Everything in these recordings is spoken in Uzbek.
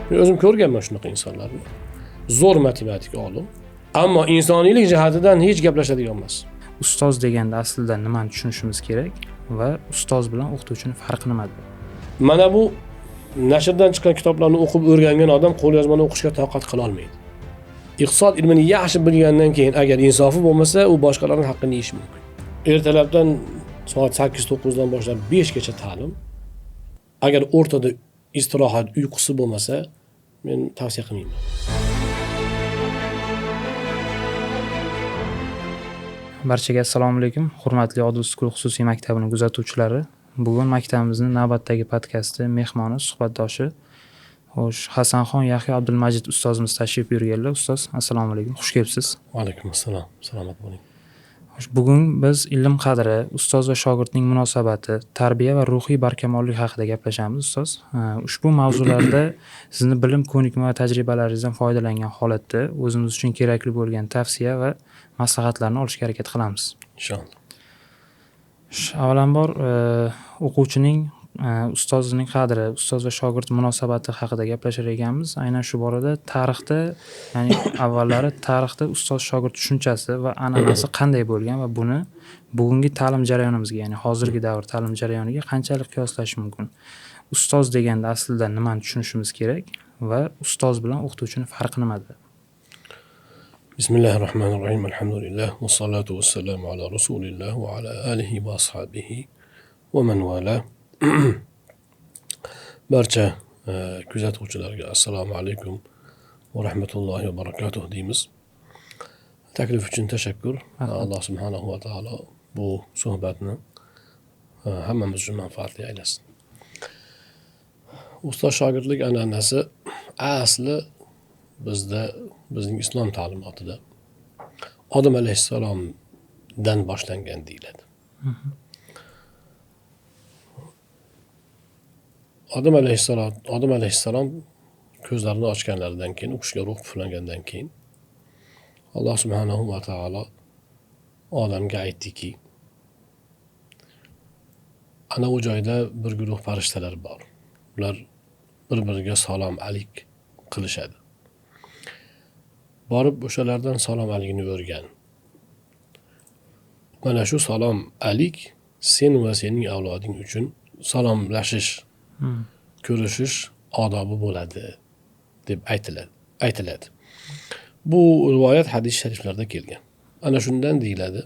Men o'zim ko'rganman shunaqa insonlarni. Zo'r matematik olim, ammo insoniylik jihatidan hech gaplashadigan emas. Ustoz deganda aslida nimani tushunishimiz kerak va ustoz bilan o'qituvchining farqi nimada? Mana bu nashrdan chiqqan kitoblarni o'qib o'rgangan odam qo'lyozmani o'qishga toqat qila olmaydi. Iqtisod ilmini yaxshi bilgandan keyin agar insofi bo'lmasa, u boshqalarning haqqini yeyishi mumkin. Ertalabdan soat 8-9 dan boshlab 5 gacha ta'lim. Agar o'rtada istirohat, uyqusi bo'lmasa, men tavsiya qilmayman. Barchaga assalomu alaykum, hurmatli Odil School xususiy maktabining kuzatuvchilari. Bugun maktabimizning navbatdagi podkasti mehmoni, suhbatdoshi xo'sh, Hasanxon Yahyo Abdulmajid ustozimiz tashrif buyurganlar. Ustoz, assalomu alaykum, xush kelibsiz. Va alaykum assalom, salomat bo'ling. Xo'sh, bugun biz ilm qadri, ustoz va shogirdning munosabati, tarbiya va ruhiy barkamollik haqida gaplashamiz, ustoz. Ushbu mavzularda sizni bilim, ko'nikma va tajribalaringizdan foydalangan holatda o'zimiz uchun kerakli bo'lgan tavsiya va maslahatlarni olishga harakat qilamiz. Inshaalloh. Avvalambor, o'quvchining ustozining qadri, ustoz va shogird munosabati haqida gaplashar ekanmiz. Aynan shu borada tarixda, ya'ni avvallari tarixda ustoz shogird tushunchasi va an'anasi qanday bo'lgan va buni bugungi ta'lim jarayonimizga, ya'ni hozirgi davr ta'lim jarayoniga qanchalik qiyoslash mumkin? Ustoz deganda aslida nimani tushunishimiz kerak va ustoz bilan o'qituvchining farqi nimada? Bismillahirrahmanirrahim. Alhamdulillah vassalatu vassalamu ala rasulillah va ala alihi va ashabihi va man wala. Barcha kuzatuvchilarga assalomu alaykum va rahmatullohi va barakatuh deymiz. Taklif uchun tashakkur. Alloh subhanahu va taolo bu suhbatni hammamiz uchun manfaatli aylasin. Ustoz shogirdlik an'anasi asli bizda, bizning islom ta'limotida Odam alayhissalomdan boshlangan deyiladi. Odam alayhissalom ko'zlarini ochganlaridan keyin, u kishiga ruh puflangandan keyin Alloh subhanahu va taolo odamga aytdiki, ana u joyda bir guruh farishtalar bor. Ular bir-biriga salom alik qilishadi. Borib o'shalardan salom alikni o'rgan. Mana shu salom alik sen va sening avloding uchun salomlashish, ko'rishish odobi bo'ladi deb aytiladi. Bu rivoyat hadis shariflarda kelgan. Ana shundan deyiladi,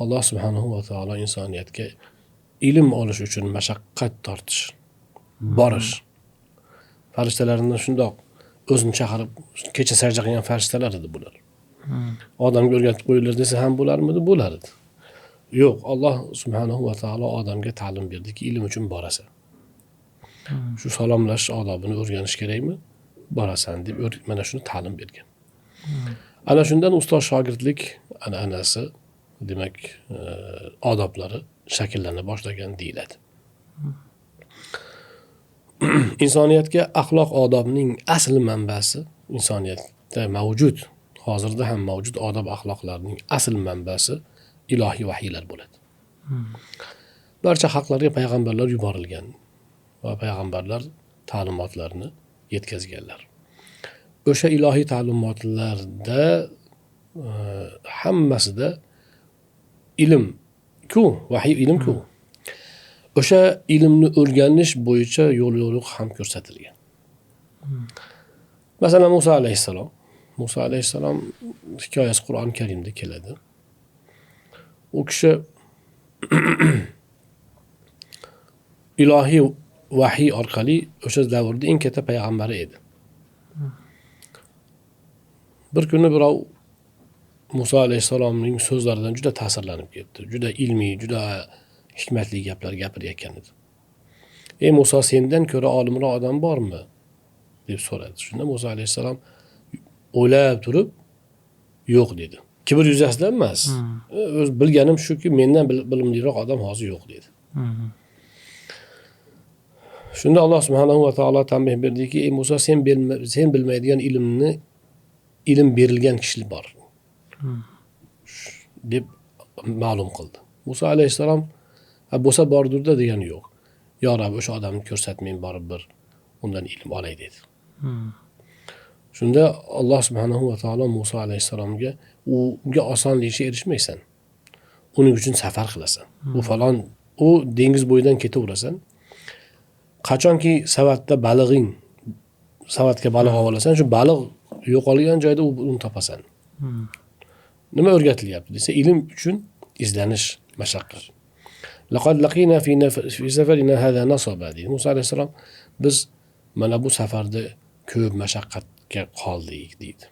Alloh subhanahu va taolo insoniyatga ilm olish uchun mashaqqat tortish, borish. Farishtalarni shundoq o'zini chaqirib, kecha sajda qilgan farishtalar edi bular. Odamga o'rgatib qo'yinglar desa ham bo'larmidi? Bo'lar edi. Yo'q, Alloh subhanahu va taolo odamga ta'lim berdiki, ilm uchun borasan. Shu salomlashish odobini o'rganish kerakmi? Borasan deb mana shuni ta'lim bergan. Ana shundan ustoz shogirdlik an'anasi, demak, odoblari shakllana boshlagan deyiladi. Insoniyatga axloq odobning asl manbasi, insoniyatda mavjud, hozirda ham mavjud odob axloqlarning asl manbasi ilohiy vahiylar bo'ladi. Barcha xalqlarga payg'ambarlar yuborilgan va payg'ambarlar ta'limotlarni yetkazganlar. O'sha ilohiy ta'limotlarda hammasida ilm-ku, vahiy ilm-ku. O'sha ilmni o'rganish bo'yicha yo'l-yo'riq ham ko'rsatilgan. Masalan, Musa alayhissalom. Musa alayhissalom hikoyasi Qur'oni Karimda keladi. U kishi ilohiy vahiy orqali o'sha davrda eng katta payg'ambari edi. Bir kuni birov Musa alayhissalomning so'zlaridan juda ta'sirlanib ketdi. Juda ilmiy, juda hikmatli gaplar gapirayotgan edi. Ey Musa, sendan ko'ra olimroq odam bormi? deb so'radi. Shunda Musa alayhissalom o'ylab turib, yo'q dedi. Kibr yuzasidan emas. O'z bilganim shuki, mendan bilimliroq odam hozir yo'q dedi. Shunda Alloh subhanahu va taolo tanbih berdiki, ey Musa, sen bilmaydigan ilmni, ilm berilgan kishi bor deb ma'lum qildi. Musa alayhissalom bo'lsa bordir-da degani yo'q. Yo Rab, o'sha odamni ko'rsat, men borib bir undan ilm olay dedi. Shunda Alloh subhanahu va taolo Musa alayhissalomga unga osonlikcha erishmaysan. Uning uchun safar qilasan. U falon, u dengiz bo'yidan ketaverasan. Qachonki savatda balig'ing, savatga baliq olasan, shu baliq yo'qolgan joyda uni topasan. Nima o'rgatilyapti desa, ilm uchun izlanish, mashaqqat. Laqad laqina fi safarina hada nasaba deydi. Musa alayhissalom biz mana bu safarda ko'p mashaqqatga qoldik deydi.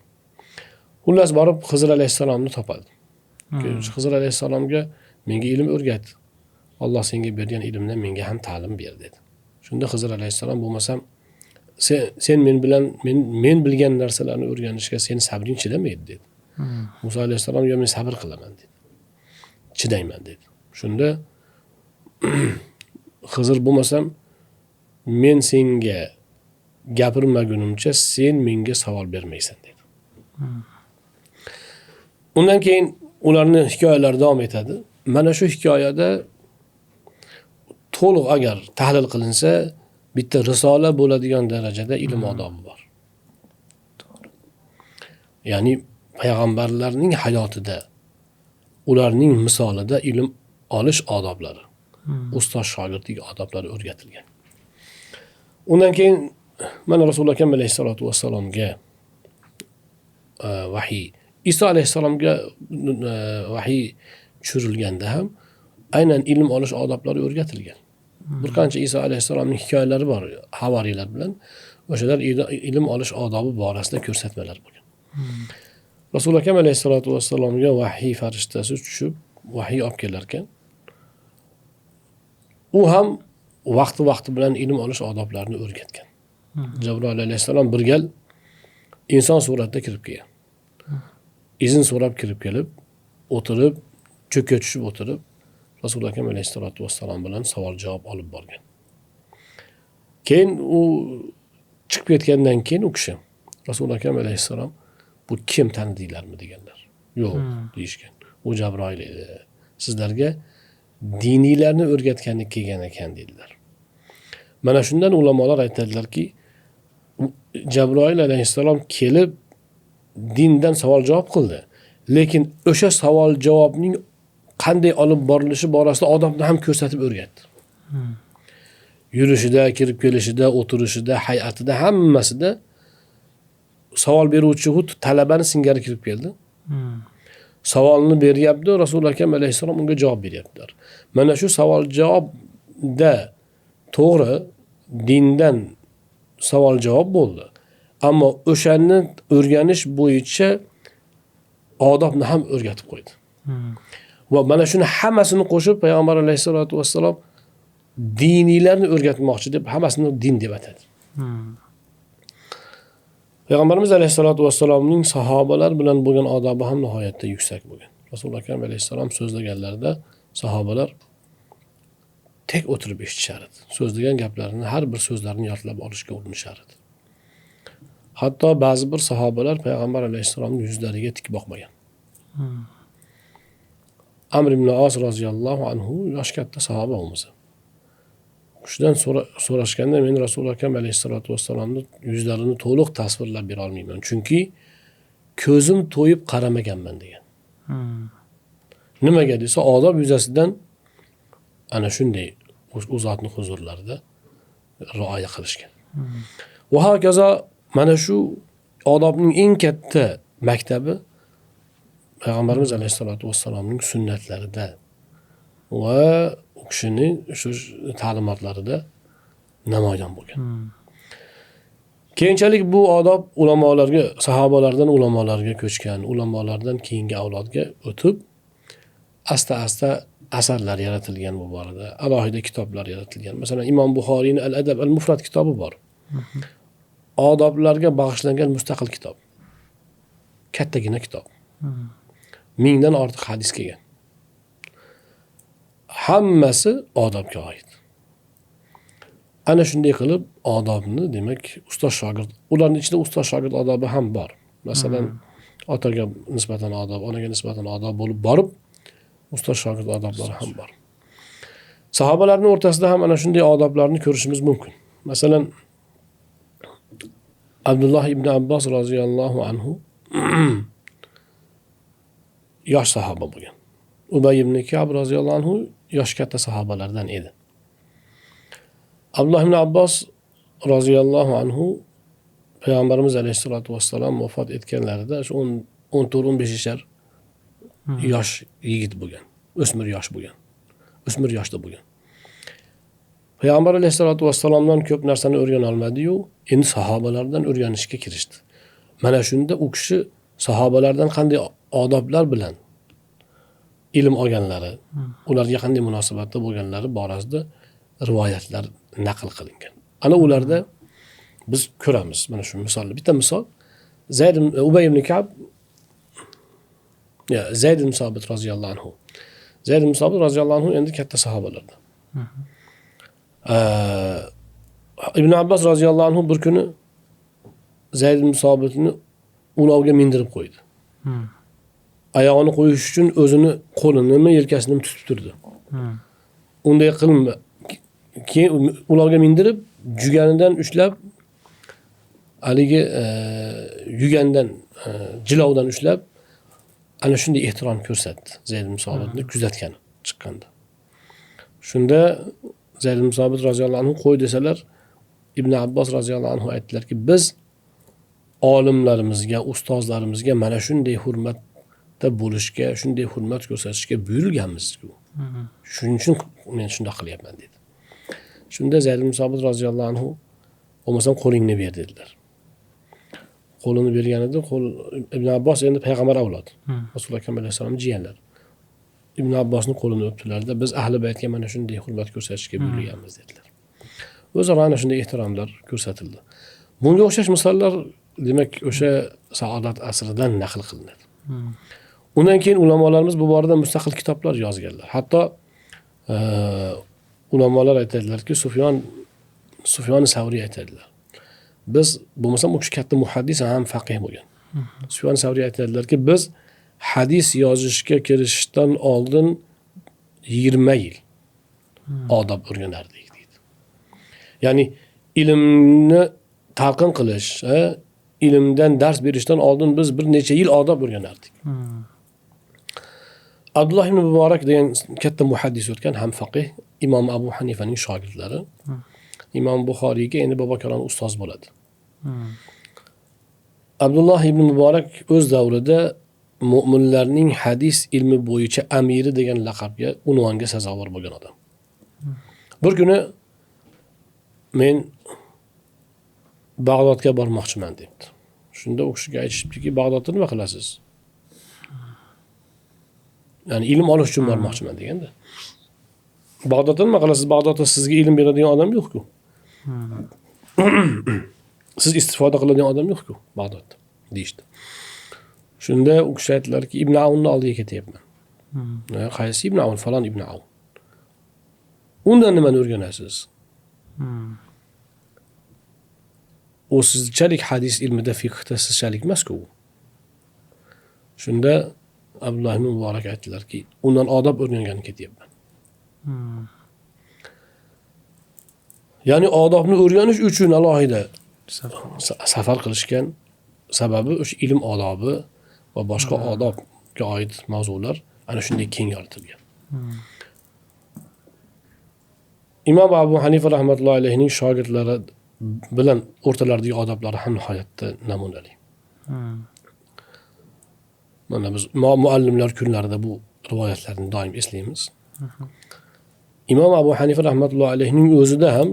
Xullas borib Xizr alayhissalomni topadi. Xizr alayhissalomga menga ilm o'rgat. Alloh senga bergan ilmdan menga ham ta'lim ber dedi. Shunda Xizr alayhissalom bo'lmasam sen men bilan men bilgan narsalarni o'rganishga seni sabring chidamaydi dedi. Musa alayhissalom yo men sabr qilaman dedi. Chidayman dedi. Shunda Xizr bo'lmasam men senga gapirmagunimcha sen menga savol bermaysan dedi. Undan keyin ularning hikoyalari davom etadi. Mana shu hikoyada to'liq agar tahlil qilinsa, bitta risola bo'ladigan darajada ilm odobi bor. Ya'ni payg'ambarlarning hayotida, ularning misolida ilm olish odoblari, ustoz shogirdlik odoblari o'rgatilgan. Undan keyin mana Rasululloh akram alayhissalatu vassalomga vahiy, Iso alayhissalomga vahiy tushirilganda ham aynan ilm olish odoblari o'rgatilgan. Bir qancha Iso alayhissalomning hikoyalari bor havoriylar bilan. O'shalar ilm olish odobi borasida ko'rsatmalar bo'lgan. Rasululloh akram alayhissalatu vassalomga vahiy farishtasi tushib, vahiy olib kelar ekan. U ham vaqti-vaqti bilan ilm olish odoblarini o'rgatgan. Jabroil alayhissalom bir gal inson suratida kirib kelgan. Izn so'rab kirib kelib, o'tirib, cho'kka tushib o'tirib, Rasululloh akram alayhissalatu vassalom bilan savol-javob olib borgan. Keyin u chiqib ketgandan keyin u kishi Rasululloh akram alayhissalom bu kim tanidinglarmi deganlar. Yo'q deyishgan. U Jabroil edi. Sizlarga diniylarni o'rgatgani kelgan ekan dedilar. Mana shundan ulamolar aytadilarki, Jabroil alayhissalom kelib dindan savol-javob qildi. Lekin o'sha savol-javobning qanday olib borilishi borasida odobni ham ko'rsatib o'rgatdi. Yurishida, kirib kelishida, o'tirishida, hay'atida, hammasida savol beruvchi xuddi talabani singari kirib keldi. Savolni beryapti, Rasululloh akram alayhissalom unga javob beryaptilar. Mana shu savol-javobda to'g'ri dindan savol-javob bo'ldi. Ammo o'shani o'rganish bo'yicha odobni ham o'rgatib qo'ydi. Va mana shuni hammasini qo'shib payg'ambar alayhissalatu vassalom diniylarni o'rgatmoqchi deb hammasini din deb atadi. Payg'ambarimiz alayhissalatu vassalomning sahobalar bilan bo'lgan odobi ham nihoyatda yuksak bo'lgan. Rasululloh akram alayhissalom so'zlaganlarida sahobalar tek o'tirib eshitishar edi. So'zlagan gaplarini, har bir so'zlarini yodlab olishga urinishar edi. Hatto ba'zi bir sahobalar payg'ambar alayhissalomning yuzlariga tik boqmagan. Amr ibn Os roziyallohu anhu yosh katta sahoba bo'lmasa. Shundan so'rashganda men Rasululloh akram alayhissalatu vassalomning yuzlarini to'liq tasvirlab bera olmayman. Chunki ko'zim to'yib qaramaganman degan. Nimaga desa, odob yuzasidan ana shunday u zotning huzurlarida rioya qilishgan. Va hokazo mana shu odobning eng katta maktabi payg'ambarimiz alayhissalatu vassalomning sunnatlarida va u kishining shu ta'limotlarida namoyon bo'lgan. Keyinchalik bu odob ulamolarga, sahobalardan ulamolarga ko'chgan, ulamolardan keyingi avlodga o'tib, asta-asta asarlar yaratilgan bu borada, alohida kitoblar yaratilgan. Masalan, Imom Buxoriyning Al-Adab al-Mufrad kitobi bor. Odoblarga bag'ishlangan mustaqil kitob. Kattagina kitob. 1000dan ortiq hadis kelgan. Hammasi odobga oid. Ana shunday qilib odobni, demak, ustoz shogird, ularning ichida ustoz shogird odobi ham bor. Masalan, otaga nisbatan odob, onaga nisbatan odob bo'lib borib, ustoz shogird odoblari ham bor. Sahobalarning o'rtasida ham ana shunday odoblarni ko'rishimiz mumkin. Masalan, Abdulloh ibn Abbos roziyallohu anhu yosh sahoba bo'lgan. Ubay ibn Ka'b roziyallohu anhu yosh katta sahobalardan edi. Abdulloh ibn Abbos roziyallohu anhu Payg'ambarimiz alayhissalatu vassalom vafot etganlarida shu 14-15 yashar yosh yigit bo'lgan, o'smir yosh bo'lgan. O'smir yoshda bo'lgan. Payg'ambar alayhissalatu vassalomdan ko'p narsani o'rgana olmadi-yu, endi sahobalardan o'rganishga kirishdi. Mana shunda u kishi sahobalardan qanday odoblar bilan ilm olganlari, ularga qanday munosabatda bo'lganlari borasida rivoyatlar naql qilingan. Ana ularda biz ko'ramiz mana shu misolni. Bitta misol Zayd Ubay ibn Ka'b ya Zayd ibn Sabit roziyallohu anhu. Zayd ibn Sabit roziyallohu anhu endi katta sahobalardan. Ibn Abbos roziyallohu anhu bir kuni Zayd ibn Sabitni ulovga mindirib qo'ydi. Oyog'ini qo'yish uchun o'zini qo'linimi, yelkasini tutib turdi. Unday qilma. Keyin ulovga mindirib, juganidan ushlab, haligi yugandan, jilovdan ushlab, ana shunday ehtirom ko'rsatdi. Zayd ibn Sobitni kuzatgani chiqqanda. Shunda Zayd ibn Sobit roziyallohu anhu qo'y desalar, Ibn Abbos roziyallohu anhu aytdilarki, biz olimlarimizga, ustozlarimizga mana shunday hurmatda bo'lishga, shunday hurmat ko'rsatishga buyurilganmiz-ku. Shuning uchun men shunday qilyapman dedi. Shunda Zayd ibn Sobit roziyallohu anhu bo'lmasam qo'lingni ber dedilar. Qo'lini berganida qo'l Ibn Abbos endi payg'ambar avlodi. Rasululloh akram alayhissalom jiyanlar. Ibn Abbosning qo'lini o'pdilarda, biz ahli baytga mana shunday hurmat ko'rsatishga buyurilganmiz dedilar. O'zaro ana shunday ehtiromlar ko'rsatildi. Bunga o'xshash misollar demak o'sha saodat asridan naql qilinadi. Undan keyin ulamolarimiz bu borada mustaqil kitoblar yozganlar. Hatto ulamolar aytadilarki, Sufyon Savriy aytadilar. Biz bo'lmasam u kishi katta muhaddis ham faqih bo'lgan. Sufyon Savriy aytadilarki, biz hadis yozishga kirishishdan oldin 20 yil odob o'rganardik deydi. Ya'ni ilmni talqin qilish, ilmdan dars berishdan oldin biz bir necha yil odob o'rganardik. Abdulloh ibn Muborak degan katta muhaddis o'tgan, ham faqih, Imom Abu Hanifaning shogirdlari. Imom Buxoriyga endi bobo kalon ustoz bo'ladi. Abdulloh ibn Muborak o'z davrida mo'minlarning hadis ilmi bo'yicha amiri degan laqabga, unvonga sazovor bo'lgan odam. Bir kuni men Bag'dodga bormoqchiman debdi. Shunda u kishiga aytishibdiki, Bag'dodda nima qilasiz? Ya'ni ilm olish uchun bormoqchiman deganda. Bag'dodda nima qilasiz? Bag'dodda sizga ilm beradigan odam yo'q-ku. Siz istifoda qiladigan odam yo'q-ku Bag'dodda deyishdi. Shunda u kishi aytdilarki, Ibn Avnni oldiga ketyapman. Qaysi Ibn Avn? Falon Ibn Avn. Undan nimani o'rganasiz? U sizchalik hadis ilmida, fiqhda sizchalik emas-ku. Shunda Abdulloh ibn Muborak aytdilarki, undan odob o'rgangani ketyapman. Ya'ni odobni o'rganish uchun alohida safar qilishgan, sababi o'sha ilm odobi va boshqa odobga oid mavzular ana shunday keng yoritilgan. Imom Abu Hanifa rahmatullohi alayhining shogirdlari bilan o'rtalaridagi odoblari ham nihoyatda namunali. Mana biz muallimlar kunlarida bu rivoyatlarni doim eslaymiz. Imom Abu Hanifa rahmatullohi alayhining o'zida ham,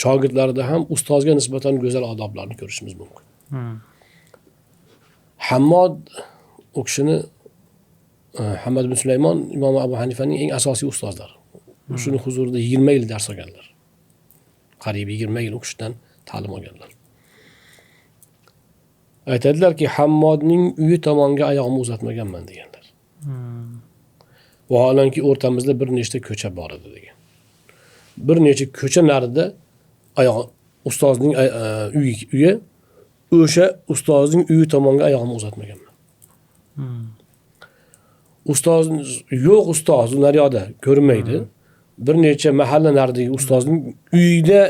shogirdlarida ham ustozga nisbatan go'zal odoblarni ko'rishimiz mumkin. Hammod u kishini Hammad ibn Sulaymon Imom Abu Hanifaning eng asosiy ustozlari. Shuni huzurida 20 yil dars olganlar. Qariyb 20 yil u kishidan ta'lim olganlar. Aytadilarki, Hammodning uyi tomonga oyog'imni uzatmaganman deganlar. Vaholanki o'rtamizda bir nechta ko'cha bor edi degan. Bir necha ko'cha narida oyoq ustozning uyi, o'sha ustozning uyi tomonga oyog'imni uzatmaganman. Ustoz yo'q, ustoz naryoqda ko'rinmaydi. Bir necha mahalla naridagi ustozning uyida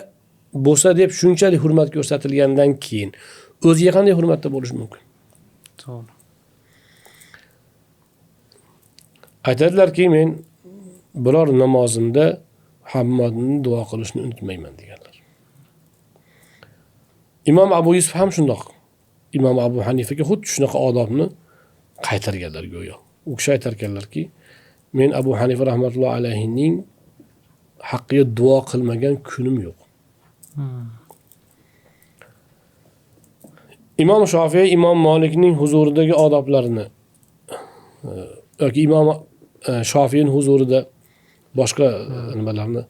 bo'lsa deb shunchalik hurmat ko'rsatilgandan keyin O'ziga qanday hurmatda bo'lishi mumkin? To'g'ri. Aytadilarki, men biror namozimda Hammadni duo qilishni unutmayman deganlar. Imom Abu Yusuf ham shundoq. Imom Abu Hanifaga xuddi shunaqa odobni qaytarganlar go'yo. U kishi aytarkanlarki, men Abu Hanifa rahmatullohi alayhining haqqiga duo qilmagan kunim yo'q. Imom Shofiy Imom Malikning huzuridagi odoblarini yoki Imom Shofiyning huzurida boshqa nimalarni,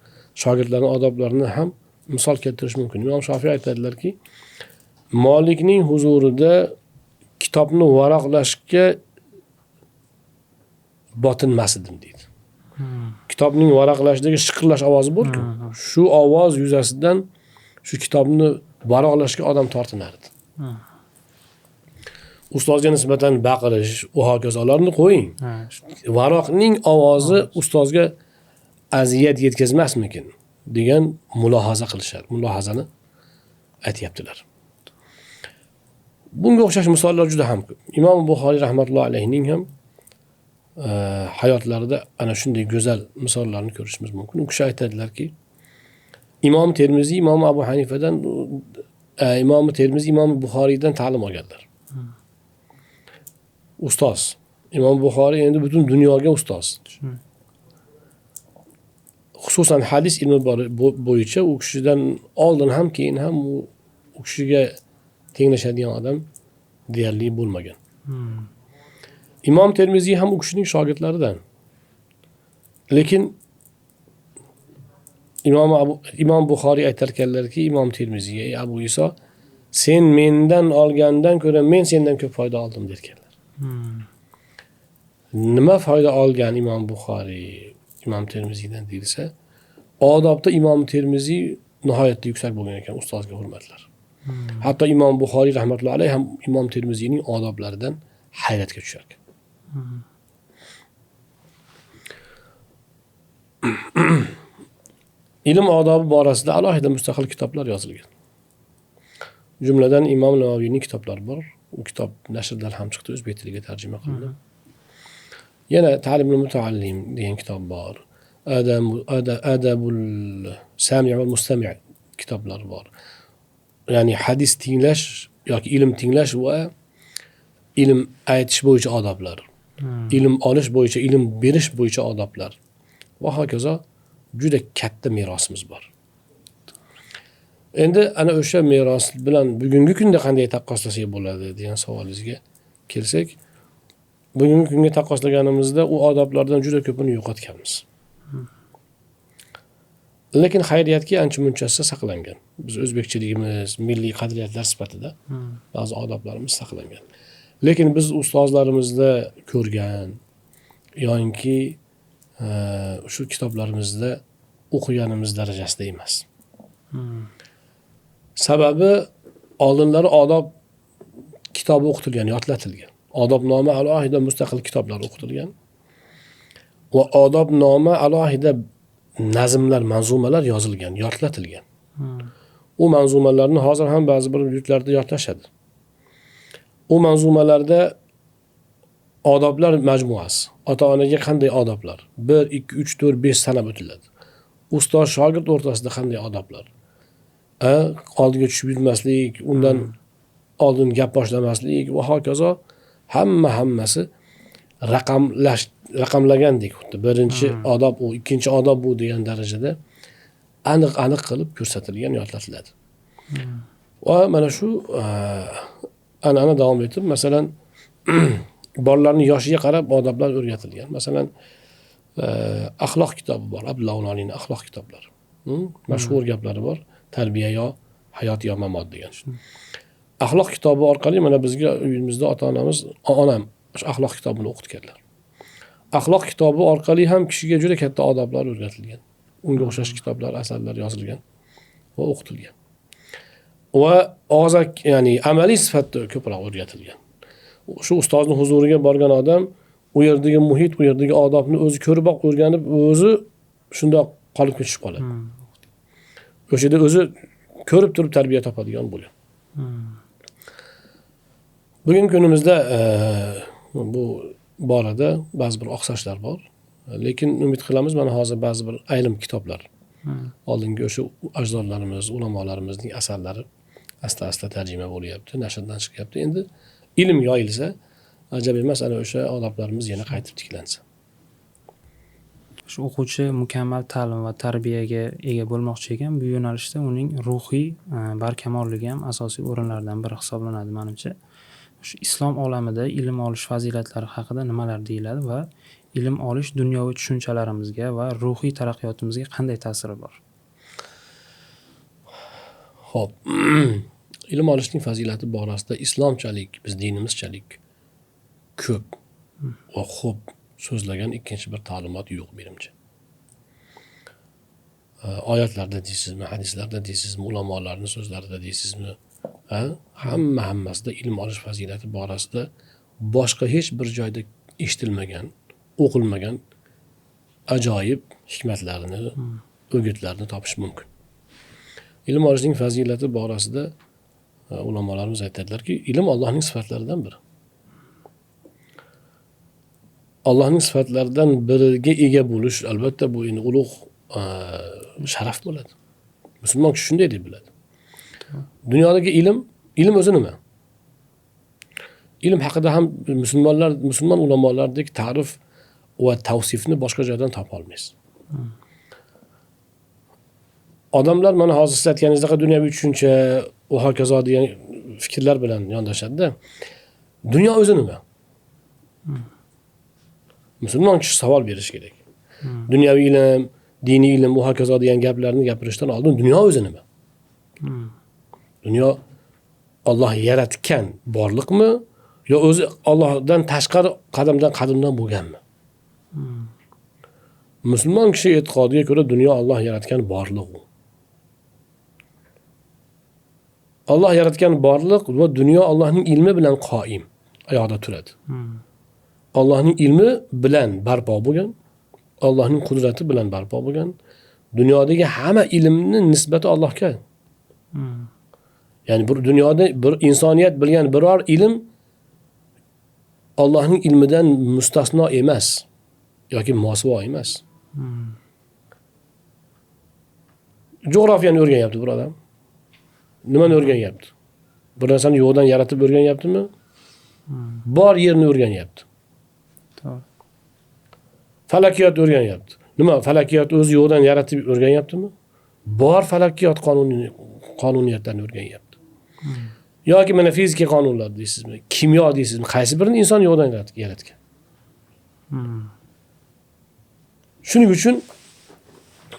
shogirdlarning odoblarini ham misol keltirish mumkin. Imom Shofiy aytadilarki, Malikning huzurida kitobni varaqlashga botinmas edim deydi. Kitobning varaqlashdagi shiqirlash ovozi bor-ku. Shu ovoz yuzasidan shu kitobni varaqlashga odam tortinardi. Ustozga nisbatan baqirish, u hokazolarni qo'ying. Varaqning ovozi ustozga aziyat yetkazmasmikin degan mulohaza qilishadi. Mulohazani aytayaptilar. Bunga o'xshash misollar juda ham ko'p. Imom Buxoriy rahmatullohi alayhining ham hayotlarida ana shunday go'zal misollarni ko'rishimiz mumkin. U kishi aytadilarki, Imom Termiziy Imom Abu Hanifadan, Imom Termiziy Imom Buxoriydan ta'lim olganlar. Ustoz. Imom Buxoriy endi butun dunyoga ustoz. Xususan hadis ilmi bo'yicha u kishidan oldin ham keyin ham u kishiga tenglashadigan odam deyarli bo'lmagan. Imom Termiziy ham u kishining shogirdlaridan. Lekin Imom Buxoriy aytarkanlarki, Imom Termiziyga, ey Abu Iso, sen mendan olgandan ko'ra men sendan ko'p foyda oldim derkanlar. Nima foyda olgan Imom Buxoriy Imom Termiziydan deyilsa, odobda Imom Termiziy nihoyatda yuksak bo'lgan ekan, ustozga hurmatlar. Hatto Imom Buxoriy rahmatullohi alayhi ham Imom Termiziyning odoblaridan hayratga tushar ekan. Ilm odobi borasida alohida mustaqil kitoblar yozilgan. Jumladan Imom Navaviyning kitoblari bor. U kitob nashrdan ham chiqdi, o'zbek tiliga tarjima qilindi. Yana Ta'limul mutaallim degan kitob bor. Adabul sami' va mustami' kitoblari bor. Ya'ni hadis tinglash yoki ilm tinglash va ilm aytish bo'yicha odoblar, ilm olish bo'yicha, ilm berish bo'yicha odoblar va hokazo juda katta merosimiz bor. Endi ana o'sha meros bilan bugungi kunda qanday taqqoslasak bo'ladi degan savolingizga kelsak, bugungi kunga taqqoslaganimizda u odoblardan juda ko'pini yo'qotganmiz. Lekin xayriyatki ancha munchasi saqlangan. Biz o'zbekchiligimiz, milliy qadriyatlar sifatida ba'zi odoblarimiz saqlangan. Lekin biz ustozlarimizda ko'rgan yoinki shu kitoblarimizda o'qiganimiz darajasida emas. Sababi oldinlari odob kitobi o'qitilgan, yodlatilgan. Odobnoma alohida mustaqil kitoblar o'qitilgan va odobnoma alohida nazmlar, manzumalar yozilgan, yodlatilgan. U manzumalarni hozir ham ba'zi bir yurtlarda yodlashadi. U manzumalarda odoblar majmuasi, ota-onaga qanday odoblar, 1, 2, 3, 4, 5 sanab o'tiladi. Ustoz shogird o'rtasida qanday odoblar, oldiga tushib yurmaslik, undan oldin gap boshlamaslik va hokazo hammasi raqamlagandek xuddi birinchi odob u, ikkinchi odob bu degan darajada aniq qilib ko'rsatilgan, yodlatiladi. Va mana shu an'ana davom etib, masalan, bolalarning yoshiga qarab odoblar o'rgatilgan. Masalan, axloq kitobi bor, Abdulloh Unoliyning axloq kitoblari. Mashhur gaplari bor, tarbiya yo hayot yo mamot degan. Axloq kitobi orqali mana bizga uyimizda ota-onamiz, onam shu axloq kitobini o'qitganlar. Axloq kitobi orqali ham kishiga juda katta odoblar o'rgatilgan. Unga o'xshash kitoblar, asarlar yozilgan va o'qitilgan. Va og'zak, ya'ni amaliy sifatda ko'proq o'rgatilgan. Shu ustozning huzuriga borgan odam u yerdagi muhit, u yerdagi odobni o'zi ko'rib, o'rganib, o'zi shundoq qolib ketishib qoladi. O'sha yerda o'zi ko'rib turib tarbiya topadigan bo'lgan. Bugungi kunimizda bu borada ba'zi bir oqsashlar bor. Lekin umid qilamiz, mana hozir ba'zi bir ayrim kitoblar, oldingi o'sha ajdodlarimiz, ulamolarimizning asarlari asta-asta tarjima bo'lyapti, nashrdan chiqyapti. Endi ilm yoyilsa, ajab emas ana o'sha odoblarimiz yana qaytib tiklansa. Shu o'quvchi mukammal ta'lim va tarbiyaga ega bo'lmoqchi ekan, bu yo'nalishda uning ruhiy barkamolligi ham asosiy o'rinlardan biri hisoblanadi menimcha. Shu islom olamida ilm olish fazilatlari haqida nimalar deyiladi va ilm olish dunyoviy tushunchalarimizga va ruhiy taraqqiyotimizga qanday ta'siri bor? Xo'p, ilm olishning fazilati borasida islomchalik, biz dinimizchalik ko'p va xo'p so'zlagan ikkinchi bir ta'limot yo'q menimcha. Oyatlarda deysizmi, hadislarda deysizmi, ulamolarning so'zlarida deysizmi, hammasida ilm olish fazilati borasida boshqa hech bir joyda eshitilmagan, o'qilmagan ajoyib hikmatlarni, o'gitlarni topish mumkin. Ilm olishning fazilati borasida ulamolarimiz aytadilarki, ilm Allohning sifatlaridan biri. Allohning sifatlaridan biriga ega bo'lish albatta bu endi ulug' sharaf bo'ladi. Musulmon kishi shunday deb biladi. Dunyodagi ilm, ilm o'zi nima? Ilm haqida ham musulmonlar, musulmon ulamolardek ta'rif va tavsifni boshqa joydan topa olmaysiz. Odamlar mana hozir siz aytganingizdek dunyoviy tushuncha va hokazo degan fikrlar bilan yondashadi-da. Dunyo o'zi nima? Musulmon kishi savol berishi kerak. Dunyoviy ilm, diniy ilm va hokazo degan gaplarni gapirishdan oldin dunyo o'zi nima? Dunyo Alloh yaratgan borliqmi yo o'zi Allohdan tashqari qadimdan bo'lganmi? Musulmon kishi e'tiqodiga ko'ra dunyo Alloh yaratgan borliq u. Alloh yaratgan borliq va dunyo Allohning ilmi bilan qoim, oyoqda turadi. Allohning ilmi bilan barpo bo'lgan, Allohning qudrati bilan barpo bo'lgan. Dunyodagi hamma ilmni nisbati Allohga. Ya'ni bir dunyoda bir insoniyat bilgan biror ilm Allohning ilmidan mustasno emas yoki mosuvo emas. Jo'grafiyani o'rganyapti bir odam. Nimani o'rganyapti? Bir narsani yo'qdan yaratib o'rganyaptimi? Bor yerni o'rganyapti. Falakiyot o'rganyapti. Nima, falakiyot o'zi yo'qdan yaratib o'rganyaptimi? Bor falakiyot qonuniyatlarini o'rganyapti. Yoki mana fizika qonunlari deysizmi, kimyo deysizmi, qaysi birini inson yo'qdan yaratgan? Shuning uchun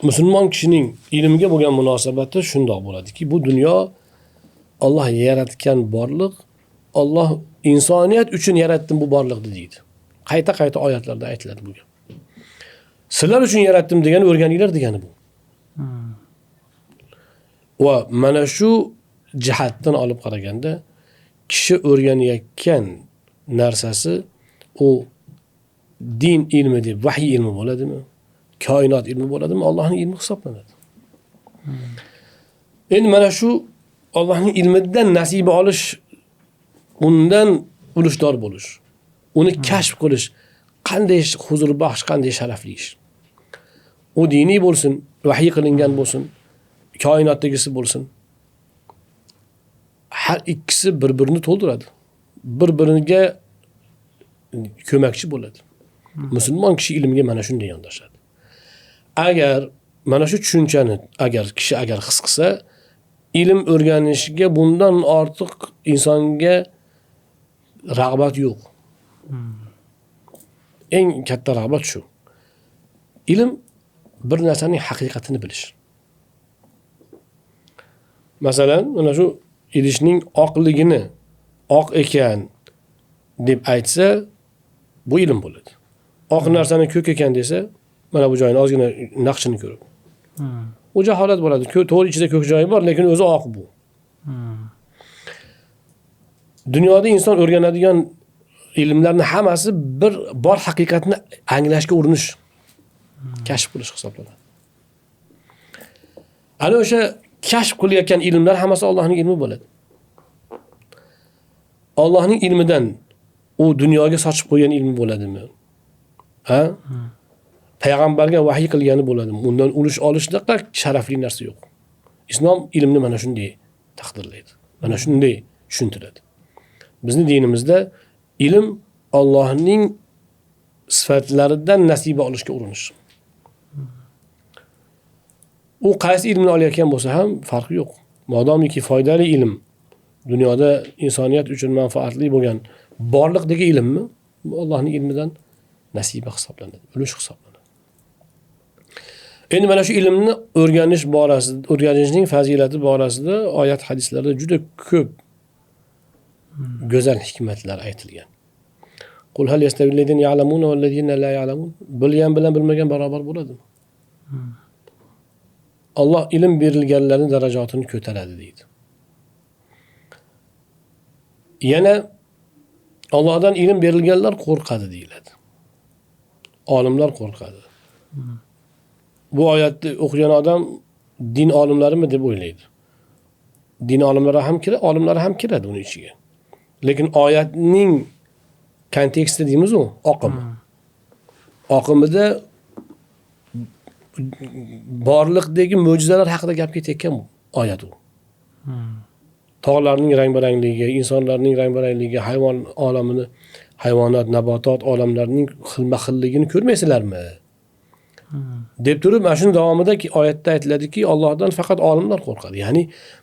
musulmon kishining ilmga bo'lgan munosabati shundoq bo'ladiki, bu dunyo Alloh yaratgan borliq, Alloh insoniyat uchun yaratdim bu borliqni deydi. Qayta-qayta oyatlarda aytiladi bu gap. Sizlar uchun yaratdim degani o'rganinglar degani bu. Va mana shu jihatdan olib qaraganda kishi o'rganayotgan narsasi u din ilmi deb vahiy ilmi bo'ladimi? Koinot ilmi bo'ladimi? Allohning ilmi hisoblanadi. Endi mana shu Allohning ilmidan nasiba olish, undan ulushdor bo'lish, uni kashf qilish qanday huzurbaxsh, qanday sharafli ish. U diniy bo'lsin, vahiy qilingan bo'lsin, koinotdagisi bo'lsin. Har ikkisi bir-birini to'ldiradi. Bir-biriga ko'makchi bo'ladi. Musulmon kishi ilmga mana shunday yondashadi. Agar mana shu tushunchani agar kishi agar his qilsa, ilm o'rganishga bundan ortiq insonga rag'bat yo'q. Eng katta rag'bat shu. Ilm bir narsaning haqiqatini bilish. Masalan, mana shu idishning oqligini oq ekan deb aytsa, bu ilm bo'ladi. Oq narsani ko'k ekan desa, mana bu joyini ozgina naqshini ko'rib. U jaholat bo'ladi. To'g'ri, ichida ko'k joyi bor, lekin o'zi oq bu. Dunyoda inson o'rganadigan ilmlarning hammasi bir bor haqiqatni anglashga urinish, kashf qilish hisoblanadi. Ana o'sha kashf qilayotgan ilmlar hammasi Allohning ilmi bo'ladi. Allohning ilmidan u dunyoga sochib qo'ygan ilmi bo'ladimi? Ha? Payg'ambarga vahiy qilgani bo'ladimi? Undan ulush olishdaqa sharafli narsa yo'q. Islom ilmni mana shunday taqdirlaydi. Mana shunday tushuntiradi. Bizning dinimizda ilm Allohning sifatlaridan nasiba olishga urinish. U qaysi ilmni olayotgan bo'lsa ham farqi yo'q. Modomiki foydali ilm, dunyoda insoniyat uchun manfaatli bo'lgan borliqdagi ilmmi, bu Allohning ilmidan nasiba hisoblanadi, ulush hisoblanadi. Endi mana shu ilmni o'rganish borasida, o'rganishning fazilati borasida oyat hadislarda juda ko'p go'zal hikmatlar aytilgan. Qul hal yastawillazina ya'lamuna vallazina la ya'lamun. Bilgan bilan bilmagan barobar bo'ladimi? Alloh ilm berilganlarning darajatini ko'taradi deydi. Yana Allohdan ilm berilganlar qo'rqadi deyiladi. Olimlar qo'rqadi. Bu oyatni o'qigan odam din olimlarimi deb o'ylaydi. Din olimlari ham kiradi, olimlar ham kiradi uning ichiga. Lekin oyatning konteksti deymiz u, oqimi. Oqimida borliqdagi mo'jizalar haqida gap ketayotgan oyat u. Tog'larning rang-barangligi, insonlarning rang-barangligi, hayvon olamini, hayvonot, nabotot olamlarining xilma-xilligini ko'rmaysizlarmi? Deb turib, mana shuni davomida oyatda aytiladiki, Allohdan faqat olimlar qo'rqadi. Ya'ni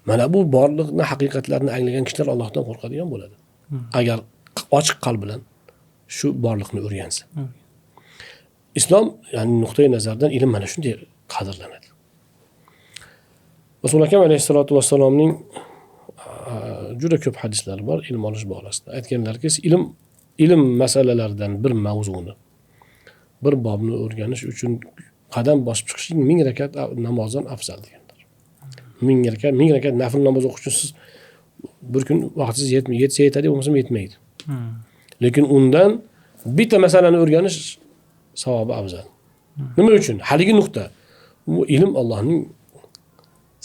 mana bu borliqni haqiqatlarini anglagan kishilar Allohdan qo'rqadigan bo'ladi. Agar ochiq qalb bilan shu borliqni o'rgansa. Islom, ya'ni nuqtai nazardan ilm mana shunday qadrlanadi. Rasul Akram alayhissalatu vassalomning juda ko'p hadislari bor ilm olish borasida. Aytganlarki, ilm masalalaridan bir mavzuni, bir bobni o'rganish uchun qadam bosib chiqishing 1000 rakat namozdan afzal deganlar. 1000 rakat nafl namoz o'qish uchun siz bir kun vaqtingiz yetsa yetadi, bo'lmasa yetmaydi. Lekin undan bitta masalani o'rganish savobi afzal. Nima uchun? Haligi nuqta. Bu ilm Allohning